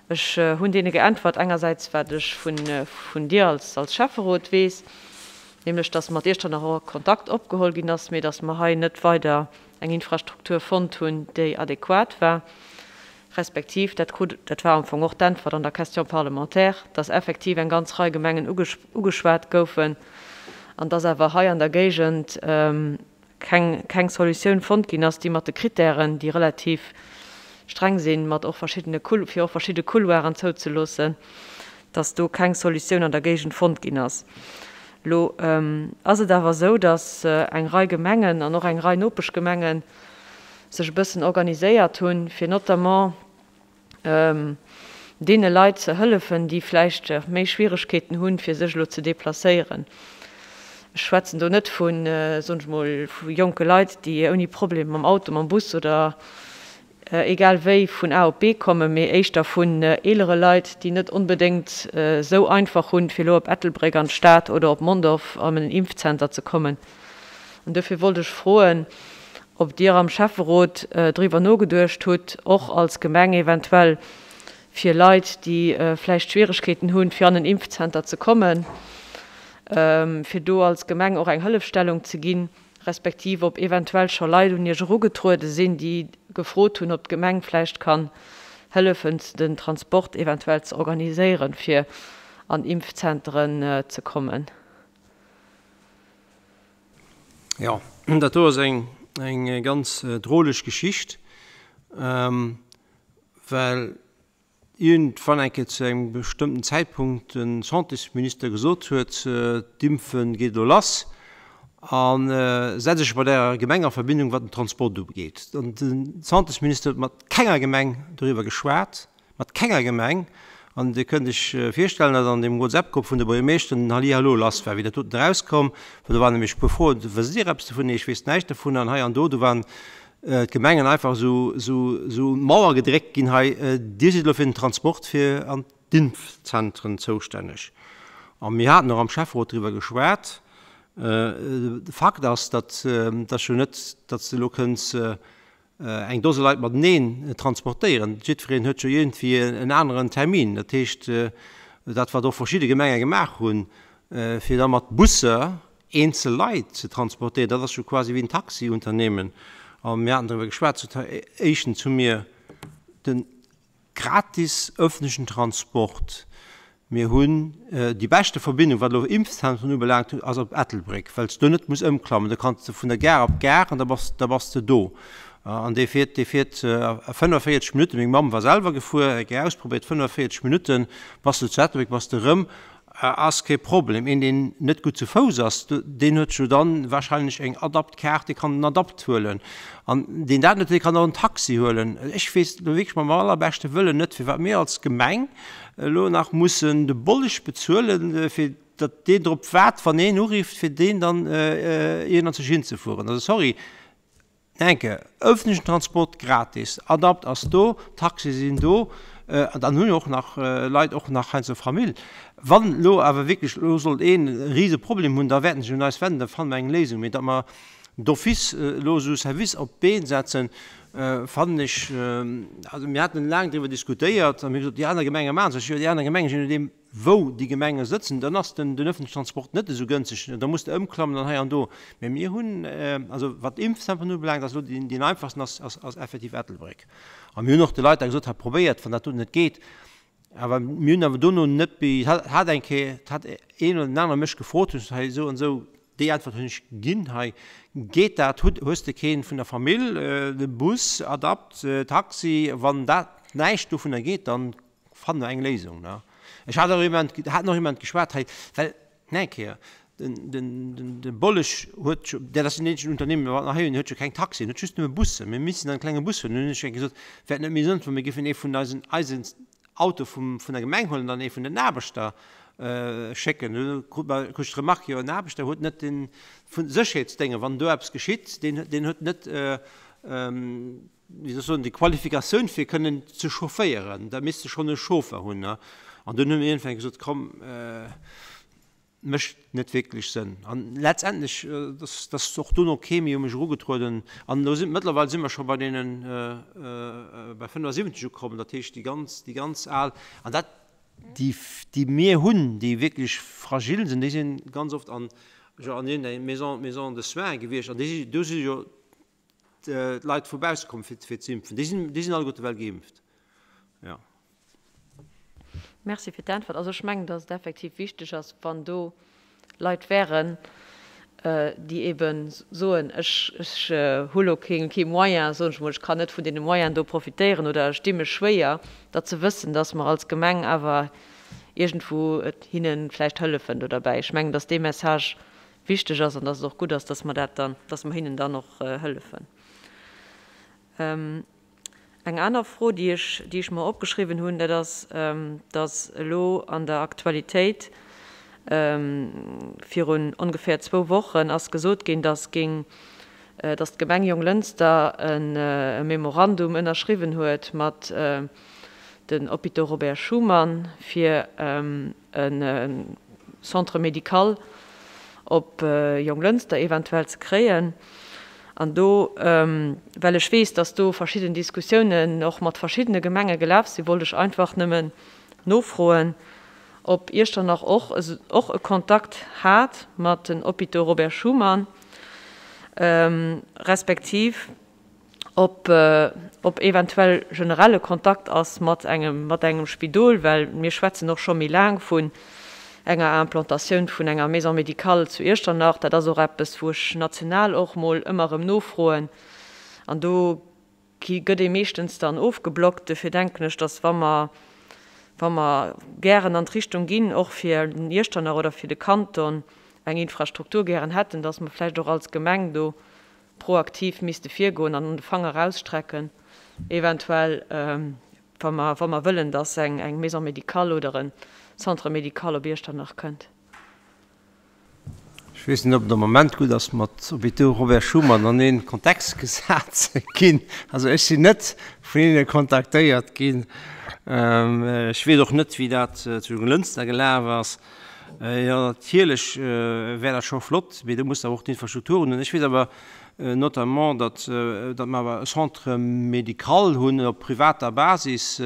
Ech hunn deene geäntwert, engersäits wat ech vun dir als Schäfferot weess, nämlech datt mat Iechternach och Kontakt opgeholl ginn ass, mee datt mer hei net weider eng Infrastruktur fonnt hunn, déi adequat war, respektiv, dat krut, dat war am Fong och d'Äntwert an der Question parlementaire, datt effektiv eng ganz Rei Gemengen ugeschwat goufen an datt awer hei an der Géigend keng keng Solutioun fonnt ginn ass, déi mat de Kritären, déi relativ streng sinn, mat och verschiddene Cou fir och verschidde Couloiren zouzeloossen, dass do keng Solutioun an der Géigend fonnt ginn ass. Elo ass et awer esou, dass eng Rei Gemengen an och eng Rei Nopeschgemenge sech e bëssen organiséiert hunn, fir notamment deene Leit ze hëllefen, déi vläicht méi Schwieregkeeten hunn, fir sech elo ze deplacéieren. Ech schwätzen do net vu, soen ech mol, vu jonke Leit, déi ouni Problem mam Auto, mam Bus oder egal wéi vun A op B kommen, mee éischter vun eelere Leit, déi net onbedéngt esou einfach hunn, fir elo op Ettelbréck an d'Stad oder op Mondorf an en Impfzenter ze kommen. An dofir wollt ech froen, ob Dir am Schäfferot driwwer nogeduecht hutt, och als Gemeng eventuell fir Leit, déi vläicht Schwieregkeeten hunn, fir an en Impfzenter ze kommen, fir do als Gemeng och eng Hëllefstellung ze ginn, respektiv ob eventuell scho Leit un Iech erugetruede sinn, déi gefrot hunn, ob d'Gemeng vläicht kann hëllefen, den Transport eventuell ze organiséieren, fir an Impfzenteren ze kommen. Jo, dat do ass eng eng ganz droleg Geschicht, well. Iergendwann eng Kéier zu engem bestëmmten Zäitpunkt de Santésminister gesot huet, d'Impfe geet elo lass, a setz ech mat Ärer Gemeng a Verbindung, wat den Transport ugeet. An de Santésminister huet mat kenger Gemeng doriwwer geschwat, mat kenger Gemeng. An Dir kënnt Iech virstellen, datt an deem WhatsApp-Grupp vun de Buergermeeschteren den Hallihallo lass war, wéi dat doten erauskoum, well do waren nämlech e puer Froen, Wësst Dir eppes dovun? Nee, ech weess näischt dovun. An hei an do, do waren d'Gemengen einfach esou esou un d'Mauer gedréckt ginn, hei, Dir sidd elo fir den Transport fir an d'Impfzentren zoustänneg. A mir haten och am Schäfferot driwwer geschwat. Fakt ass, datt dat jo net, datt s de elo kënns eng Dose Leit mateneen transportéieren. Jiddwereen huet jo iergendwéi en aneren Termin. Dat heescht, dat wat och verschidde Gemenge gemaach hunn, fir da mat Busser eenzel Leit ze transportéieren, dat ass jo quasi wéi en Taxiunternehmen. A mir haten driwwer geschwat, zu éischtens hu mir de gratis öffentlichen Transport, mir hunn déi beschte Verbindung, wat elo Impfzentren ubelaangt, ass op Ettelbréck, well s du net muss ëmklammen, do kanns de vun der Gare op d'Gare an da bass, da bass de do. An dee fiert, dee fiert a 45 Minutten, meng Mamm war selwer gefuer, eng Kéier ausprobéiert, 45 Minutten bass de zu Ettelbréck, bass de erëm. Ass kee Problem. Een deen net gutt zu Fouss ass, deen huet jo dann wahrscheinlech eng Adapt-Kaart, dee kann den Adapt huelen. An deen dat net huet, dee kann och en Taxi huelen. Ech weess elo wierklech mam allerbeschte Wëllen net, firwat mir als Gemeng elo nach mussen de Bolleg bezuelen, fir datt deen drop waart, wann een urifft, fir deen dann iergendwann hinzefueren. Also sorry. Enke, ëffentlechen Transport gratis, Adapt ass do, Taxie sinn do, an dann hunn och nach Leit och nach heiansdo Famill. Wann elo awer wierklech elo sollt een e rise Problem hunn, da wäerten sech un eis wenden, da fanne mer eng Léisung. Mee datt mer d'office elo esou e Service op d'Been setzen, fannen ech, also mir haten laang driwwer diskutéiert a mir hu gesot, déi aner Gemenge maachen sech jo, déi aner Gemenge sinn jo deem wou déi Gemenge sëtzen, dann ass den öffentlichen Transport net esou gënseg, da muss de ëmklammen an hei an do. Mä mir hunn, also wat d'Impfzentren ubelaangt, ass elo deen einfachsten ass, ass effektiv Ettelbréck. A mir hunn och de Leit da gesot, hei probéiert, wann dat do net geet. Awer mir hunn awer dono net méi, et hat eng Kéier, et hat een oder den anere mech gefrot, hunn ech gesot, hei esou an esou, déi Äntwert hunn ech ginn, hei geet dat, hutt, hues de keen vun der Famill, de Bus, Adapt, Taxi, wann dat näischt dovunner geet, dann Fanne mer eng Léisung, ne? Ech hat och iwwert, haten och iwwert geschwat hei, well, nach eng Kéier, den, den, den, de Bolleg huet jo, dat ass den eenzegen Unternehmen, wat mer hei hunn, huet jo keng Taxien, huet just nëmme Bussen. Mir missten dann e klenge Bus huelen. Dunn hunn ech eng Kéier gesot, wär et net méi sënnvoll, mir géifen ee vun eisen, eisen Auto vum, vun der Gemeng huelen an dann ee vun den Aarbechter schécken. Dunn krut mer, krut ech d'Remarque, jo en Aarbechter huet net den, vun Sécherheetsdéngen, wann do eppes geschitt, deen, deen huet net, wéi soll ech soen, déi Qualifikatioun fir kënnen ze chaufféieren, da misst de schonn e Chauffer hunn. An dunn hu mir iergendwann gesot, komm, mécht net wierklech Sënn. An letztendlech ass och dono kee méi u mech erugetrueden. An elo sinn, mëttlerweil si mer scho bei deenen, bei 75 ukomm, dat heescht déi ganz, déi ganz al. An dat, déi, déi mir hunn, déi wierklech fragil sinn, déi si ganz oft an, jo, an iergendeng Maison, Maison de soins gewiescht an déi si, do si jo d'Leit vu bausse kommen, fir ze impfen, déi sinn, déi sinn alleguerte well geimpft, jo. Merci fir d'Äntwert. Also ech mengen, datt et effektiv wichteg ass, wann do Leit wären, déi ebe soen, ech hu lo kee Moyen, soen ech emol, ech kann net vun deene Moyenen do profitéieren oder ech di mech schwéier, datt se wëssen, datt mer als Gemeng awer iergendwou et hinne vläicht hëllefen do derbäi. Ech mengen, datt dee Message wichteg ass an dass et och gutt ass, dass mer dat dann, dass mer hinnen dann och hëllefen. Eng aner Fro, déi ech, déi ech mer opgeschriwwen hunn, dat ass, dass elo an der Aktualitéit virun ongeféier zwou Wochen ass gesot ginn, dass géing, dass d'Gemeng Jonglënster e Memorandum ënnerschriwwen huet mat den Hôpitaux Robert Schuman fir e Centre médical op Jonglënster eventuell ze kréien. An do, well ech weess, dass do verschidden Diskussiounen och mat verschiddene Gemenge gelaf sinn, wollt ech einfach nëmmen nofroen, ob Iechternach och och e Kontakt hat mat den Hôpitaux Robert Schuman, respektiv, ob ob eventuell generell e Kontakt ass mat engem mat engem Spidol, well mir schwätzen och scho méi laang vun enger Implantatioun vun enger Maison médicale zu Iechternach. Dat ass och eppes, wou ech national och mol ëmmer erëm nofroen an do gëtt ee meeschtens dann ofgeblockt. Dofir denken ech, dass wa mer. Wa mer gären an d'Richtung ginn, och fir den Iechternach oder fir de Kanton eng Infrastruktur gären hätten, dass mer vläicht och als Gemeng do proaktiv misste virgoen an de Fanger erausstrecken, eventuell, wa mer, wa mer wëllen, dass eng, eng Maison médicale oder e Centre médical op Iechternach kënnt. Ech weess net, ob et am Moment gutt ass, mat Hôpitaux Robert Schuman an ee Kontext gesat ze ginn. Also ech sinn net vun hinne kontaktéiert ginn. Ech weess och net, wéi dat zu Jonglënster gelaf ass. Jo, natierlech wär dat scho flott, mee do muss awer och d'Infrastrukturen hunn. Ech weess awer notamment, datt, datt mer awer e Centre médical hunn op privater Basis,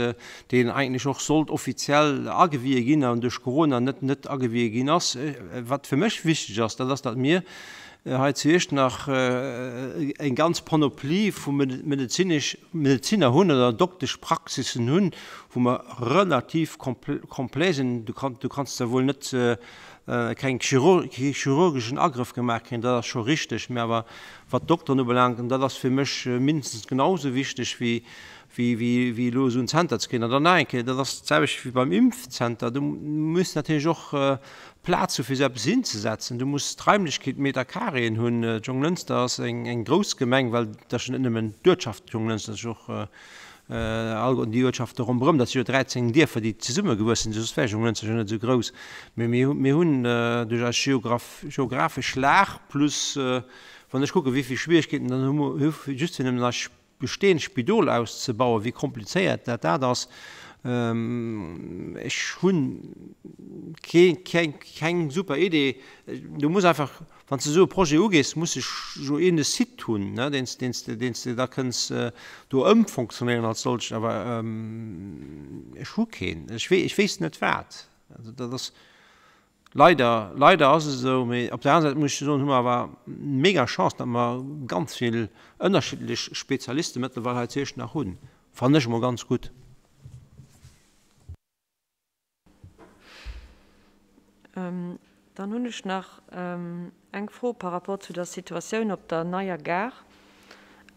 deen eigentlech och sollt offiziell agewie ginn an duerch Corona net, net agewie ginn ass. Wat fir mech wichteg ass, dat ass, datt mir hei zu Iechternach eng ganz Panoplie vu medezinesch, Medezinner hunn oder Dokteschpraxissen hunn, wou mer relativ complet sinn. Du kanns zwar wuel net keng kee chirurgeschen Agrëff gemaach kréien, dat ass scho richteg, mä awer wat d'Dokteren ubelaangt, an dat ass fir mech mindestens genau esou wichteg wéi wéi elo esou en Zenter ze kréien. An dann nach eng Kéier, dat ass d'selwecht wéi beim Impfzenter, du muss natierlech och Plaz hu fir esou eppes hinzesetzen, du muss d'Raimlechkeet, Meter Carréen hunn. Jonglënster ass eng grouss Gemeng, well et ass jo net nëmmen d'Uertschaft Jonglënster, et ass jo och Alleguerten déi Uertschafte ronderëm, dat si jo 13 Dierfer, déi zesummegewuess sinn, soss wär Jonglënster jo net esou grouss. Mee mir mir hunn duerch eis geographesch Lag plus, wann ech kucken, wéi vill Schwierigkeeten dann hu just fir nëmmen eist besteeënd Spidol auszebauen, wéi komplizéiert dat dat ass. Ech hunn kee keng keng super Idee. Du muss einfach Wann s de esou e Projet ugees, muss de jo een e Site hunn, deen s de da kënns do ëmfonctionnéieren als solchen. Awer ech hu keen. Ech weess net wat. Also dat ass leider, leider ass et esou. Mee op der anerer Säit muss ech soen, hu mer awer mega Chance, datt mer ganz vill ënnerschiddlech Spezialiste mëttlerweil hei zu Iechternach hunn. Fannen ech emol ganz gutt. Dann hunn ech nach eng Fro par rapport zu der Situatioun op der neier Gare.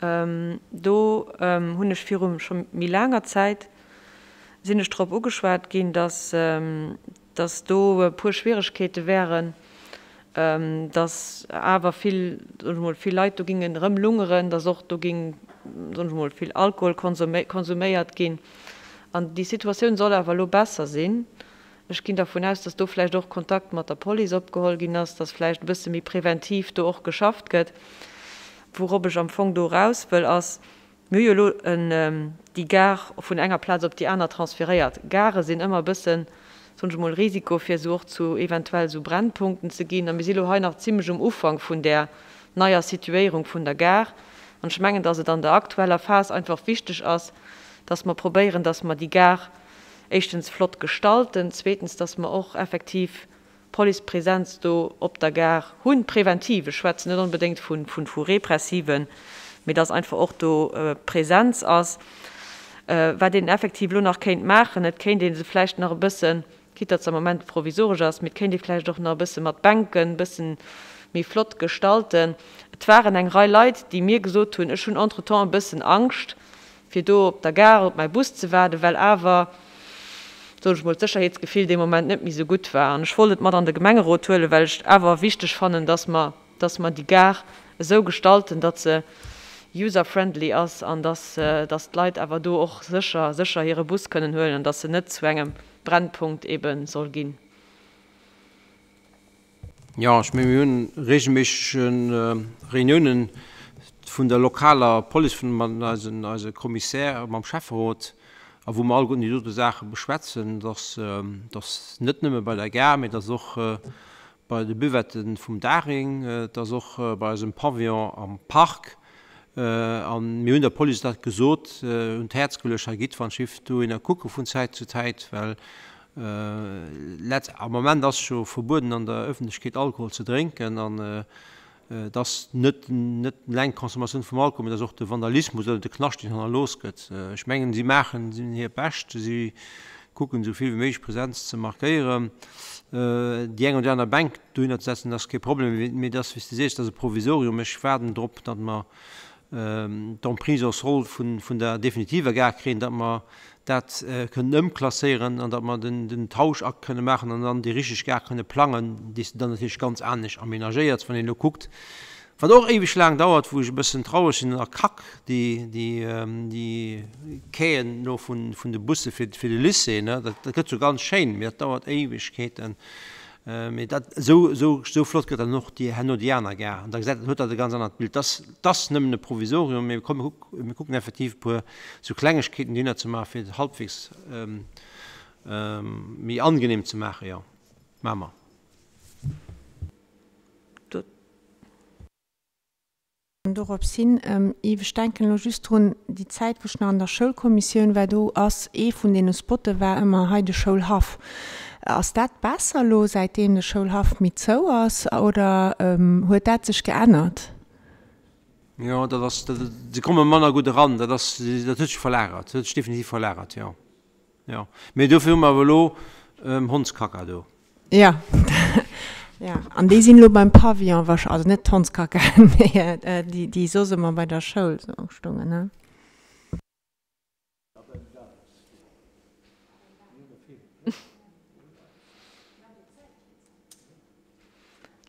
Do hunn ech viru scho méi laanger Zäit, sinn ech drop ugeschwat ginn, dass, dass do e puer Schwieregkeete wären, dass awer vill, soen ech mol, vill Leit do gingen erëmlungeren, dass och do ging, soen ech mol, vill Alkohol konsuméiert ginn. An déi Situatioun soll awer elo besser sinn. Ech ginn dervun aus, dass do vläicht och Kontakt mat der Police opgeholl ginn ass, dass vläicht e bësse méi preventiv do och geschafft gëtt. Wourop ech am Fong do eraus wëll, ass, Mir hu jo elo déi Gare vun enger Plaz op déi aner transferéiert. Gare sinn ëmmer e bëssen, soen ech emol, Risiko, fir esou och zu eventuell esou Brennpunkten ze ginn. A mir si elo hei nach zimlech um Ufank vun där neier Situéierung vun der Gare. An ech mengen, dass et an der aktueller Phas einfach wichteg ass, dass mer probéieren, dass mer déi Gare éischtens flott gestalten, zweetens, dass mer och effektiv Policepresenz do op der Gare hunn, preventiv, ech schwätzen net onbedéngt vu vu repressiven, mee dass einfach och do Presenz ass. Wat een effektiv elo nach kéint maachen, et kéint ee se vläicht nach e bëssen, quitte datt se am Moment provisoresch ass, mee et kéint ee vläicht och nach e bësse mat Bänken e bëssen méi flott gestalten. Et waren eng Rei Leit, déi mir gesot hunn, ech hunn entretemps e bëssen Angscht, fir do op der Gare op mäi Bus ze waarden, well awer, soen ech mol, d'Sécherheetsgefill dee Moment net méi esou gutt war. An ech wollt et mat an de Gemengerot huelen, well ech et awer wichteg fannen, dass mer, dass mer déi Gare esou gestalten, datt se user-friendly ass an dass, dass d'Leit awer do och sécher, sécher hire Bus kënnen huelen an dass se net zu engem Brennpunkt eebe soll ginn. Jo, ech menge mir hunn regelméisseg Reuniounen vun der lokaler Police, vun mat eisen eise Commissaire, mam Schäfferot, a wou mer alleguerten déi dote Saache beschwätzen, dass dass net nëmme bei der Gare, mee dass och bei de Buvette vum Daring, dass och bei eisem Pavillon am Park. A mir hunn der Police dat gesot, un d'Häerz geluecht, hei gitt wann Schiff dohinner kucke vun Zäit zu Zäit, well Letz, am Moment ass jo verbueden an der Öffentlechkeet Alkohol ze drénken an et ass net net eleng d'Consommatioun vum Alkohol, mee et ass och de Vandalismus oder de Knascht deen hannerlooss gëtt. Ech mengen si maachen hiert Bescht, si kucken esou vill wéi méiglech Präsenz ze markéieren. Déi eng oder déi aner Bänk dohinner ze setzen ass kee Problem, mee et ass wéi s de sees, et ass e Provisorium. Ech waarden drop, datt mer. d'Emprise au sol vun der definitiver Gare kréien, datt mer dat kënnen ëmklasséieren an datt mer den Tauschakt kënne maachen an dann déi richteg Gare kënne plangen, déi s de dann natierlech ganz anescht aménagéiert. Wann een elo kuckt, wat och éiweg laang dauert, wou ech e bëssen traureg sinn, a Kack, déi Quaien elo vun de Busse fir de Lycée, dat gëtt sou ganz schéin, mee dat dauert Éiwegkeeten. Mee dat, esou, esou, esou flott gëtt dann och déi, herno déi aner Gare. An da gesäit, huet dat e ganz anert Bild. Dass, dass nëmmen e Provisorium, mee komm, mir kuck, mir kucken effektiv e puer esou Klengegkeeten dohinner ze maachen, fir et halbwegs méi angenehm ze maachen, jo, maache mer. An dorops hin, Yves, ech denken elo just drun, déi Zäit, wou ech nach an der Schoulkommissioun war, do ass ee vun deene Spotte war ëmmer hei de Schoulhaff. Ass dat besser elo, säitdeem de Schoulhaff méi zou ass, oder huet dat sech geännert? Jo, dat ass, se komme manner gutt eran. Dat ass, dat huet sech verlagert, dat huet sech definitiv verlagert, jo. Jo, mee dofir hu mer awer elo Hondskacka do. Jo, jo, an déi sinn elo beim Pavillon wahrsch-, also net d'Hondskackaen, mee déi, déi soss ëmmer bei der Schoul stungen, ne?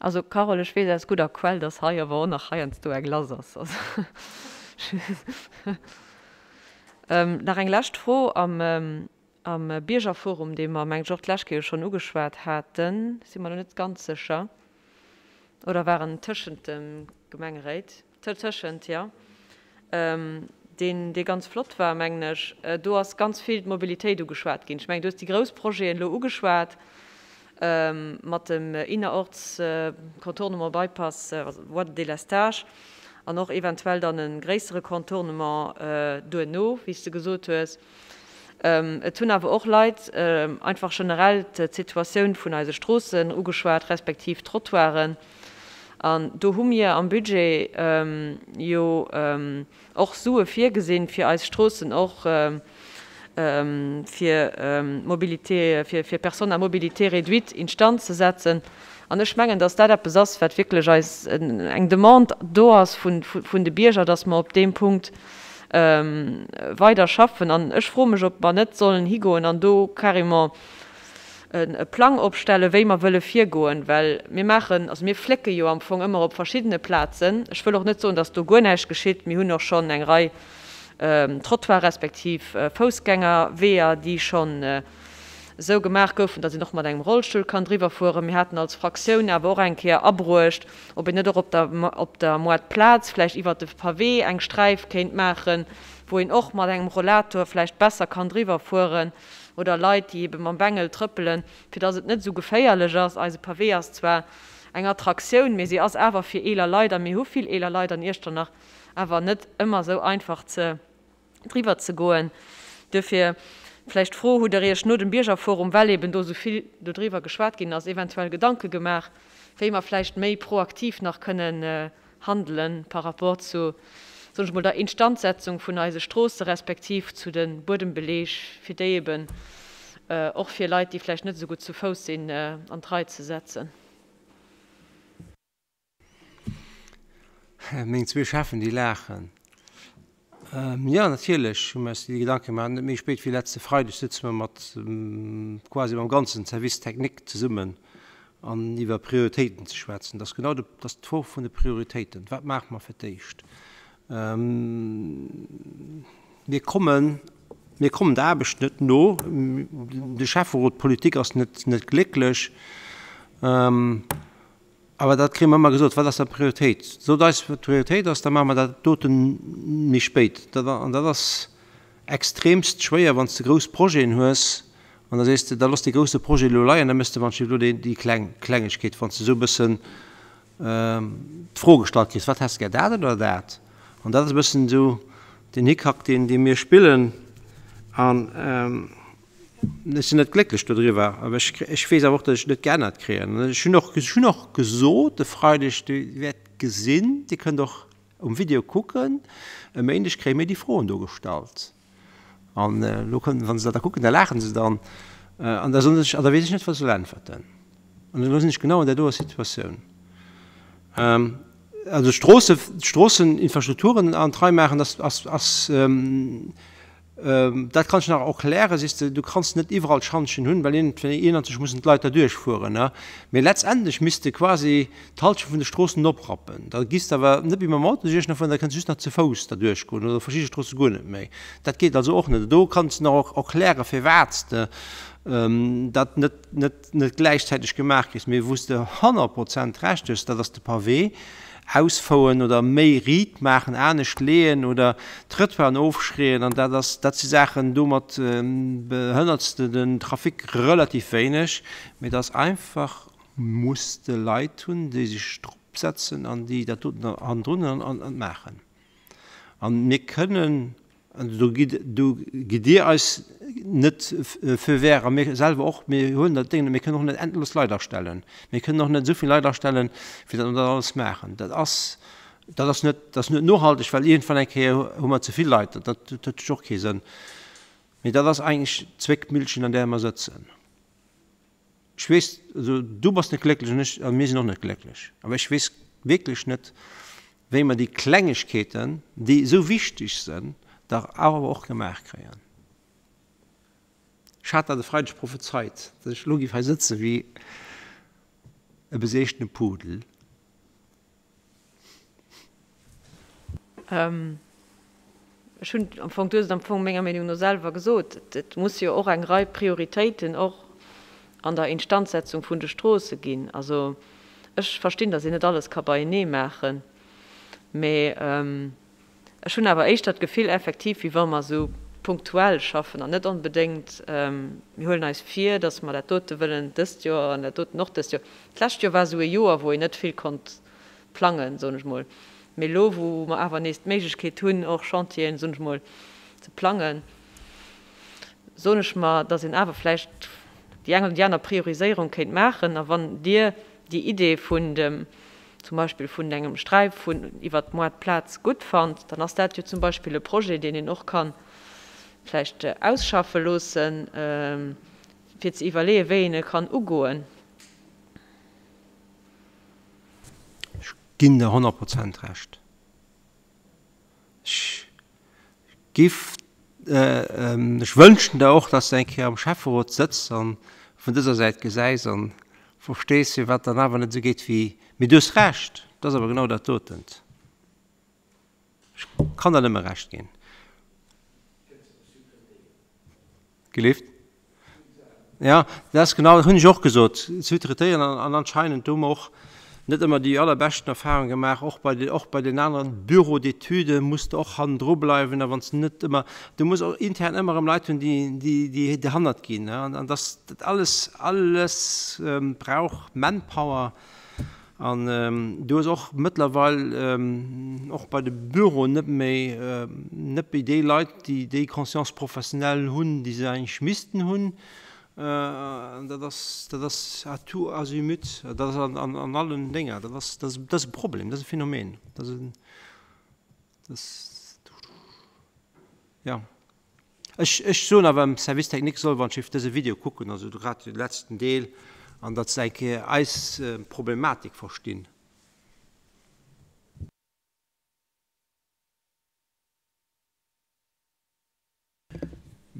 Also Carole, ech weess aus gudder Quell, dass hei awer och nach heiansdo eng lass ass. Also nach eng lescht Fro am Am Biergerforum, dee mer, mengen ech, och d'lescht Kéier schonn ugeschwat haten, si mer elo net ganz sécher, oder war en tëschent de Gemengeréit? Tëschent, jo, deen, dee ganz flott war, mengen ech. Do ass ganz vill d'Mobilitéit ugeschwat ginn. Ech mengen, du hues déi grouss Projeten elo ugeschwat mat dem Innerorts-Contournement, Bypass, also Voie de délestage an och eventuell dann e gréissere Contournement duerno, wéi s de gesot hues. Et hunn awer och Leit einfach generell d'Situatioun vun eise Stroossen ugeschwat, respektiv d'Trottoiren. An do hu mir am Budget jo och Sue virgesinn, fir eis Stroossen och fir Mobilité, fir Personnes à mobilité réduite instand ze setzen. An ech mengen, dass dat eppes ass, wat wierklech eis eng Demande do ass vun de Bierger, dass mer op deem Punkt weider schaffen. An ech froe mech, ob mer net sollen higoen an do carrément e Plang opstellen, wéi mer wëlle virgoen, well mir maachen, also mir flécke jo am Fong ëmmer op verschiddene Plazen. Ech wëll och net soen, dass do guer näischt geschitt. Mir hunn och schonn eng Rei Trottoire respektiv Foussgängerweeër, déi schonn esou gemaach goufen, datt een och mat engem Rollstull kann driwwer fueren. Mir haten als Fraktioun awer och eng Kéier abruecht, ob een net och op der op der Moartplaz vläicht iwwert de Pavé eng Sträif kéint maachen, wou een och mat engem Rollator vläicht besser kann driwwer fueren oder Leit, déi ebe mam Bengel trëppelen, fir datt et net esou geféierlech ass. Eise Pavé ass zwar eng Attraktioun, mee se ass awer fir eeler Leit, a mir hu vill eeler Leit an Iechternach, awer net ëmmer esou einfach ze driwwer ze goen. Duerfir vläicht d'Fro, Hutt Der Iech no dem Biergerforum, well eben do esou vill dodriwwer geschwat ginn ass, eventuell Gedanke gemaach, wéi mer vläicht méi proaktiv nach kënnen handele par rapport zu, soen ech mol, der Instandsetzung vun eise Stroosse respektiv zu de Buedembeleeg, fir déi eben och fir Leit, déi vläicht net esou gutt zu Fouss sinn, an d'Rei ze setzen? Meng zwee Cheffen, déi laachen. Jo, natierlech hu mir eis déi Gedanke gemaach. Net méi spéit wéi letzte Freideg sëtze mer mat quasi mam ganzen Service technique zesummen an iwwer Prioritéiten ze schwätzen. Dat ass genau de, dat ass d'Fro vun de Prioritéiten. Wat maache mer fir d'éischt? Mir kommen, mir kommen der Aarbecht net no. De Schäfferot, d'Politik ass net, net glécklech. Awer dat kréie mer ëmmer gesot, Wat ass dann d'Prioritéit? Sot eis, wat d'Prioritéit ass, da maache mer dat dote méi spéit. Dat, an dat ass extremst schwéier, wann s de grouss Projeten hues an da sees de, da looss dee grousse Projet elo leien, da méchs de wann elo déi, déi kleng Klengegkeet, wann s de esou e bëssen d'Fro gestallt kriss, Wat häss de gär, dat oder dat? An dat ass e bëssen esou den Hickhack, deen, dee mir spillen. An. Ech sinn net glécklech dodriwwer, awer ech, ech weess awer och, datt ech et net geännert kréien. An ech hunn och, ech hunn och gesot e Freideg, Dir wäert gesinn, Dir kënnt och um Video kucken, e Méindeg kréie mir déi Froen do gestallt. An elo kënnen, wa se dat da kucken, da laache se dann. An da soen ech, an da weess ech net, wat ech soll äntwerten. An elo sinn ech genau an där doer Situatioun. Also Stroosse, d'Stroosseninfrastrukturen an d'Rei maachen, ass, ass, ass, dat kann ech nach erklären, siehst de, du kanns net iwwerall Schantjen hunn, well iergendwéi mussen d'Leit derduerch fueren, ne. Mee letztendlech misst de quasi d'Halschent vun de Stroossen oprappen. Da giss de awer net méi mam Auto duerch fueren, da kënns de just nach ze Fouss derduerch goen oder verschidde Stroosse guer net méi. Dat geet also och net. Do kanns de nach erklären, firwat s de dat net, net, net gläichzäiteg gemaach kriss. Mee wou s de 100 Prozent Recht hues, dat ass de Pavé ausfouen oder méi riit maachen, anescht leeën oder Trëttoiren ofschreeën. An dat ass, dat si Saachen, domat behënnerts de den Trafic relativ wéineg. Mee et ass einfach, muss de Leit hunn, déi sech drop setzen an déi dat doten hannendrun an maachen. An mir kënnen, an do gitt, do gitt Dir eis net Feu vert a mir selwer och, mir huelen dat Déng net, mir kënnen och net endlos Leit astellen. Mir kënnen och net esou vill Leit astellen, fir datt mer dat alles maachen. Dat ass, dat ass net, dat ass net nohalteg, well iergendwann eng Kéier hu mer ze vill Leit. Dat huet och kee Sënn. Mee dat ass eigentlech d'Zwéckmillchen, an där mer sëtzen. Ech weess, also du bass net glécklech an ech, a mir sinn och net glécklech. Awer ech weess wierklech net, wéi mer déi Klengegkeeten, déi esou wichteg sënn, dach awer och gemaach kréien. Ech hat dat e Freideg prophezeit, datt ech elo géif hei sëtze wéi e beseegtene Pudel. Ech hunn am Fong, du hues et am Fong menger Meenung no selwer gesot, et muss jo och eng Rei Prioritéiten och an der Instandsetzung vun de Stroosse ginn. Also ech verstinn, datt een net alles ka beienee maachen, mä ech hunn awer éischter d'Gefill effektiv, wéi wa mer esou punktuell schaffen an net onbedéngt, mir huelen eis vir, datt mer dat dote wëllen dëst Joer an dat doten och dëst Joer. D'lescht Joer war esou e Joer, wou een net vill konnt plangen, soen ech mol. Mee elo, wou mer awer nees d'Méiglechkeet hunn, och Chantieren, soen ech mol, ze plangen, soen ech mer, datt een awer vläicht déi eng oder déi aner Prioriséierung kéint maachen. A wann Dir déi Idee vun dem, zum Beispill vun engem Sträif vun iwwert d'Moartplaz gutt fannt, dann ass dat jo zum Beispill e Projet, deen een och ka vläicht ausschaffe loossen, fir ze iwwerleeën, wéi een e kann ugoen. Ech ginn der 100 Prozent Recht. Ech giff, ech wënschen der och, dass de eng Kéier am Schäfferot sëtz an vun dëser Säit gesäis an verstees, firwat dann awer net esou geet wéi. Mee du hues Recht, et ass awer genau dat dotent. Ech kann der nëmme Recht ginn. Gelift? Ja, dat ass genau, dat hunn ech och gesot, sous-traitéieren an anscheinend do hu mer och net ëmmer déi allerbeschten Erfahrungen gemaach, och bei den, och bei den aneren Bureaux d'études muss de och hannendru bleiwen a wann s de net ëmmer, du muss och intern ëmmer erëm Leit hunn, déi, déi, déi derhannert ginn, an dass dat alles, alles brauch Manpower. An du hues och mëttlerweil och bei de Büroen net méi, net méi déi Leit, déi déi Conscience professionnelle hunn, déi se eigentlech missten hunn. An dat ass, dat ass à tout azimut, dat ass an allen Dénger, dat ass, dat ass e Problem, dat ass e Phänomen, dat ass en, dat ass, jo. Ech ech soen awer dem Service technique soll wann Schiff dëse Video kucken, also grad de letzten Deel, an datt se eng Kéier eis Problematik verstinn.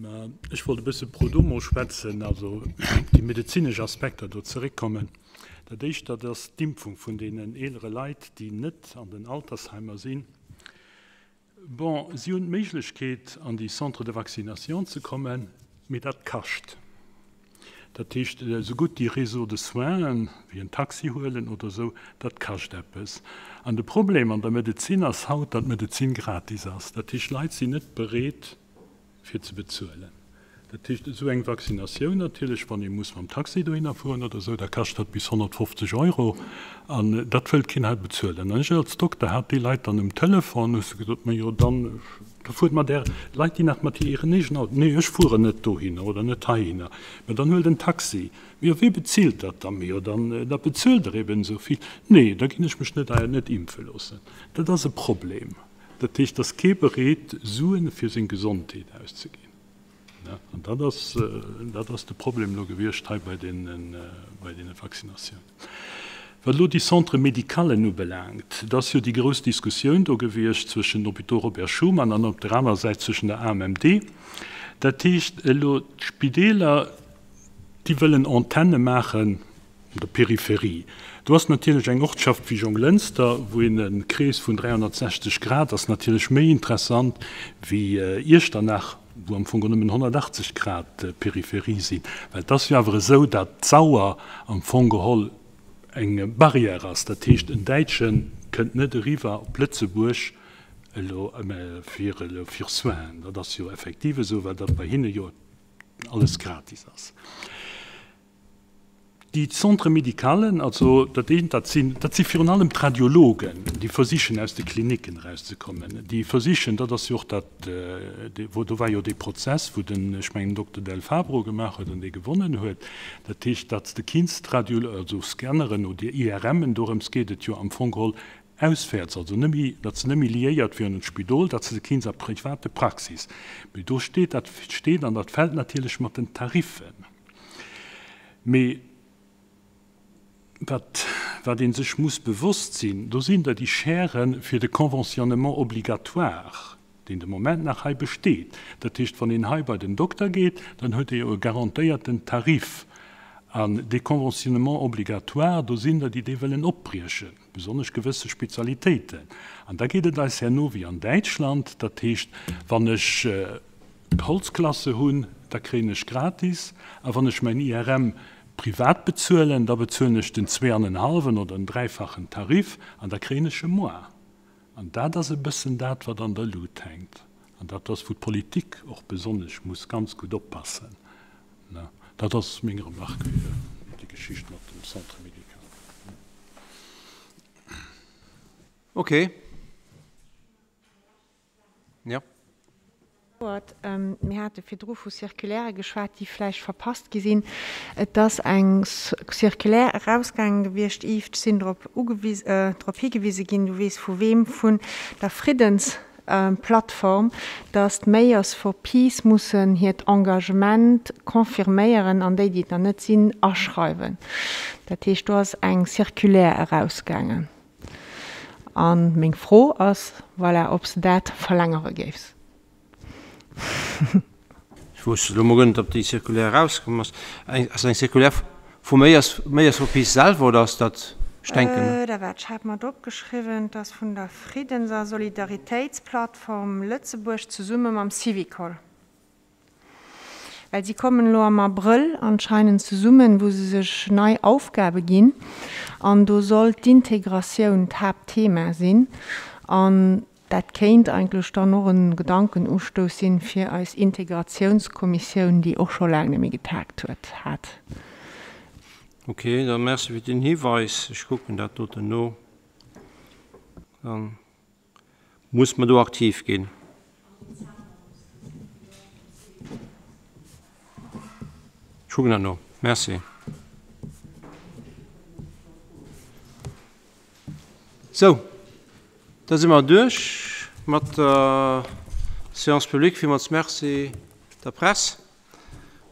Mä ech wollt e bësse pro domo schwätzen, also op déi medezinesch Aspekter do zeréckkommen. Dat Éischt, dat ass d'Impfung vun deenen eelere Leit, déi net an den Altersheimer sinn. Bon, si hunn d'Méiglechkeet, an déi Centres de vaccination ze kommen, mee dat kascht. Dat heescht, esougutt déi Réseaux de soins, wéi en Taxi huelen oder esou, dat kascht eppes. An de Problem an der Medezin ass haut, datt d'Medezin gratis ass. Dat heescht, d'Leit sinn net bereet, fir ze bezuelen. Dat heescht, esou eng Vaccinatioun natierlech, wann ee muss mam Taxi dohinner fueren oder esou, da kascht dat bis 150 Euro an dat wëllt keen hei bezuelen. An ech als Dokter hat déi Leit dann um Telefon, hu se gesot, Ma jo, dann da fuert mat Äre Leit, déi nach mat hiren eegenen Auto, nee, ech fueren net dohinner oder net heihinner, mä dann huelt en Taxi. Mee jo, wee bezilt dat da? Mee jo, dann da bezuelt Der eben esou vill. Nee, da ginn ech mech net net impfe loossen. Dat ass e Problem. Dat heescht, et ass kee bereet, Suen fir seng Gesondheet auszeginn. An dat ass, dat ass de Problem elo gewiescht hei bei deene, bei deene Vaccinatiounen. Wat elo déi Centre-médicalen ubelaangt, et ass jo déi grouss Diskussioun do gewiescht zwëschen den Hôpitaux Robert Schuman an op der anerer Säit zwëschen der AMMD. Dat heescht elo, d'Spideeler, déi wëllen Antenne maachen an der Peripherie. Do ass natierlech eng Ortschaft wéi Jonglënster, wou een e Krees vun 360 Grad ass, natierlech méi interessant wéi Iechternach, wou am Fong nëmmen 180 Grad Peripherie sinn. Well et ass jo awer esou, datt d'Sauer am Fong geholl eng Barrière ass. Dat heescht, en Däitsche kënnt net eriwwer op Lëtzebuerg elo fir elo fir Soinen. Dat ass jo effektiv esou, well dat bei hinne jo alles gratis ass. Déi Centre-médicalen, also dat eent, dat sinn, dat si virun allem d'Radiologen, déi versichen aus de Klinicken erauszekommen, déi versichen, dat ass jo och dat, wou, do war jo dee Prozess, wou den, ech mengen, Dokter Del Fabro gemaach huet an dee gewonnen huet, dat heescht, datt de Kindsradio, also Scanneren oder IRMen, dorëms geet et jo am Fong geholl, auswäerts, also net méi, datt se net méi liéiert wieren un d'Spidol, datt se se kéint a private Praxis. Mee do steet, dat steet an dat fält natierlech mat den Tariffen. Mee wat, wat ee sech muss bewosst sinn, do sinn der déi Chairen fir de Conventionnement obligatoire, deen de Moment nach hei besteet. Dat heescht, wann een hei bei den Dokter geet, dann huet e jo e garantéierten Tarif. An dee Conventionnement obligatoire, do sinn der, déi dee wëllen opbriechen, besonnesch gewësse Spezialitéiten. An da geet et eis herno wéi an Däitschland, dat heescht, wann ech d'Holzklasse hunn, da kréien ech gratis, a wann ech mäin IRM privat bezuelen, da bezuelen ech den zweeanenhallwen oder den dräifachen Tarif an da kréien ech e moins. An dat ass e bëssen dat, wat an der Lut hänkt. An dat ass, wou d'Politik och besonnesch muss ganz gutt oppassen. Dat ass meng Remarque fir déi Geschicht mat dem Centre médical. Okay. Jo. Gedauert. Mir hate virdru vu Circulairë geschwat, déi vläicht verpasst gi sinn. Et ass eng Circulaire erausgaange gewiescht, Yves, ech sinn drop ugewis, drop higewise ginn, du weess vu weem, vun der Friddensplattform, datt d'Mayors for Peace mussen hiert Engagement confirméieren an déi, déi et nach net sinn, aschreiwen. Dat heescht, do ass eng Circulaire erausgaangen. A meng Fro ass, voilà, ob s de dat verlängere géifs. Ech wousst elo mol guer net, ob déi Circulaire erauskomm ass. Ass dat eng Circulaire vu Mayors, Mayors for Peace selwer oder ass dat, ech denken. Da waart, ech hat mer et opgeschriwwen, et ass vun der Friddens a Solidaritéitsplattform Lëtzebuerg zesumme mam Syvicol. Well si kommen elo am Abrëll anscheinend zesummen, wou se sech nei Aufgabe ginn. An do soll d'Integratioun d'Haaptthema sinn. An dat kéint eigentlech dann och e Gedankenustouss sinn fir eis Integratiounskommissioun, déi och scho laang net méi getaagt huet, hat. Ok, da merci fir den Hiweis. Ech kucken dat doten no. Dann. Muss mer do aktiv ginn? Ech kucken dat no. Merci. Sou, da si mer duerch mat der Séance publique. Villmools Merci der Press.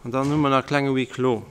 An dann hu mer nach e klenge Huis clos.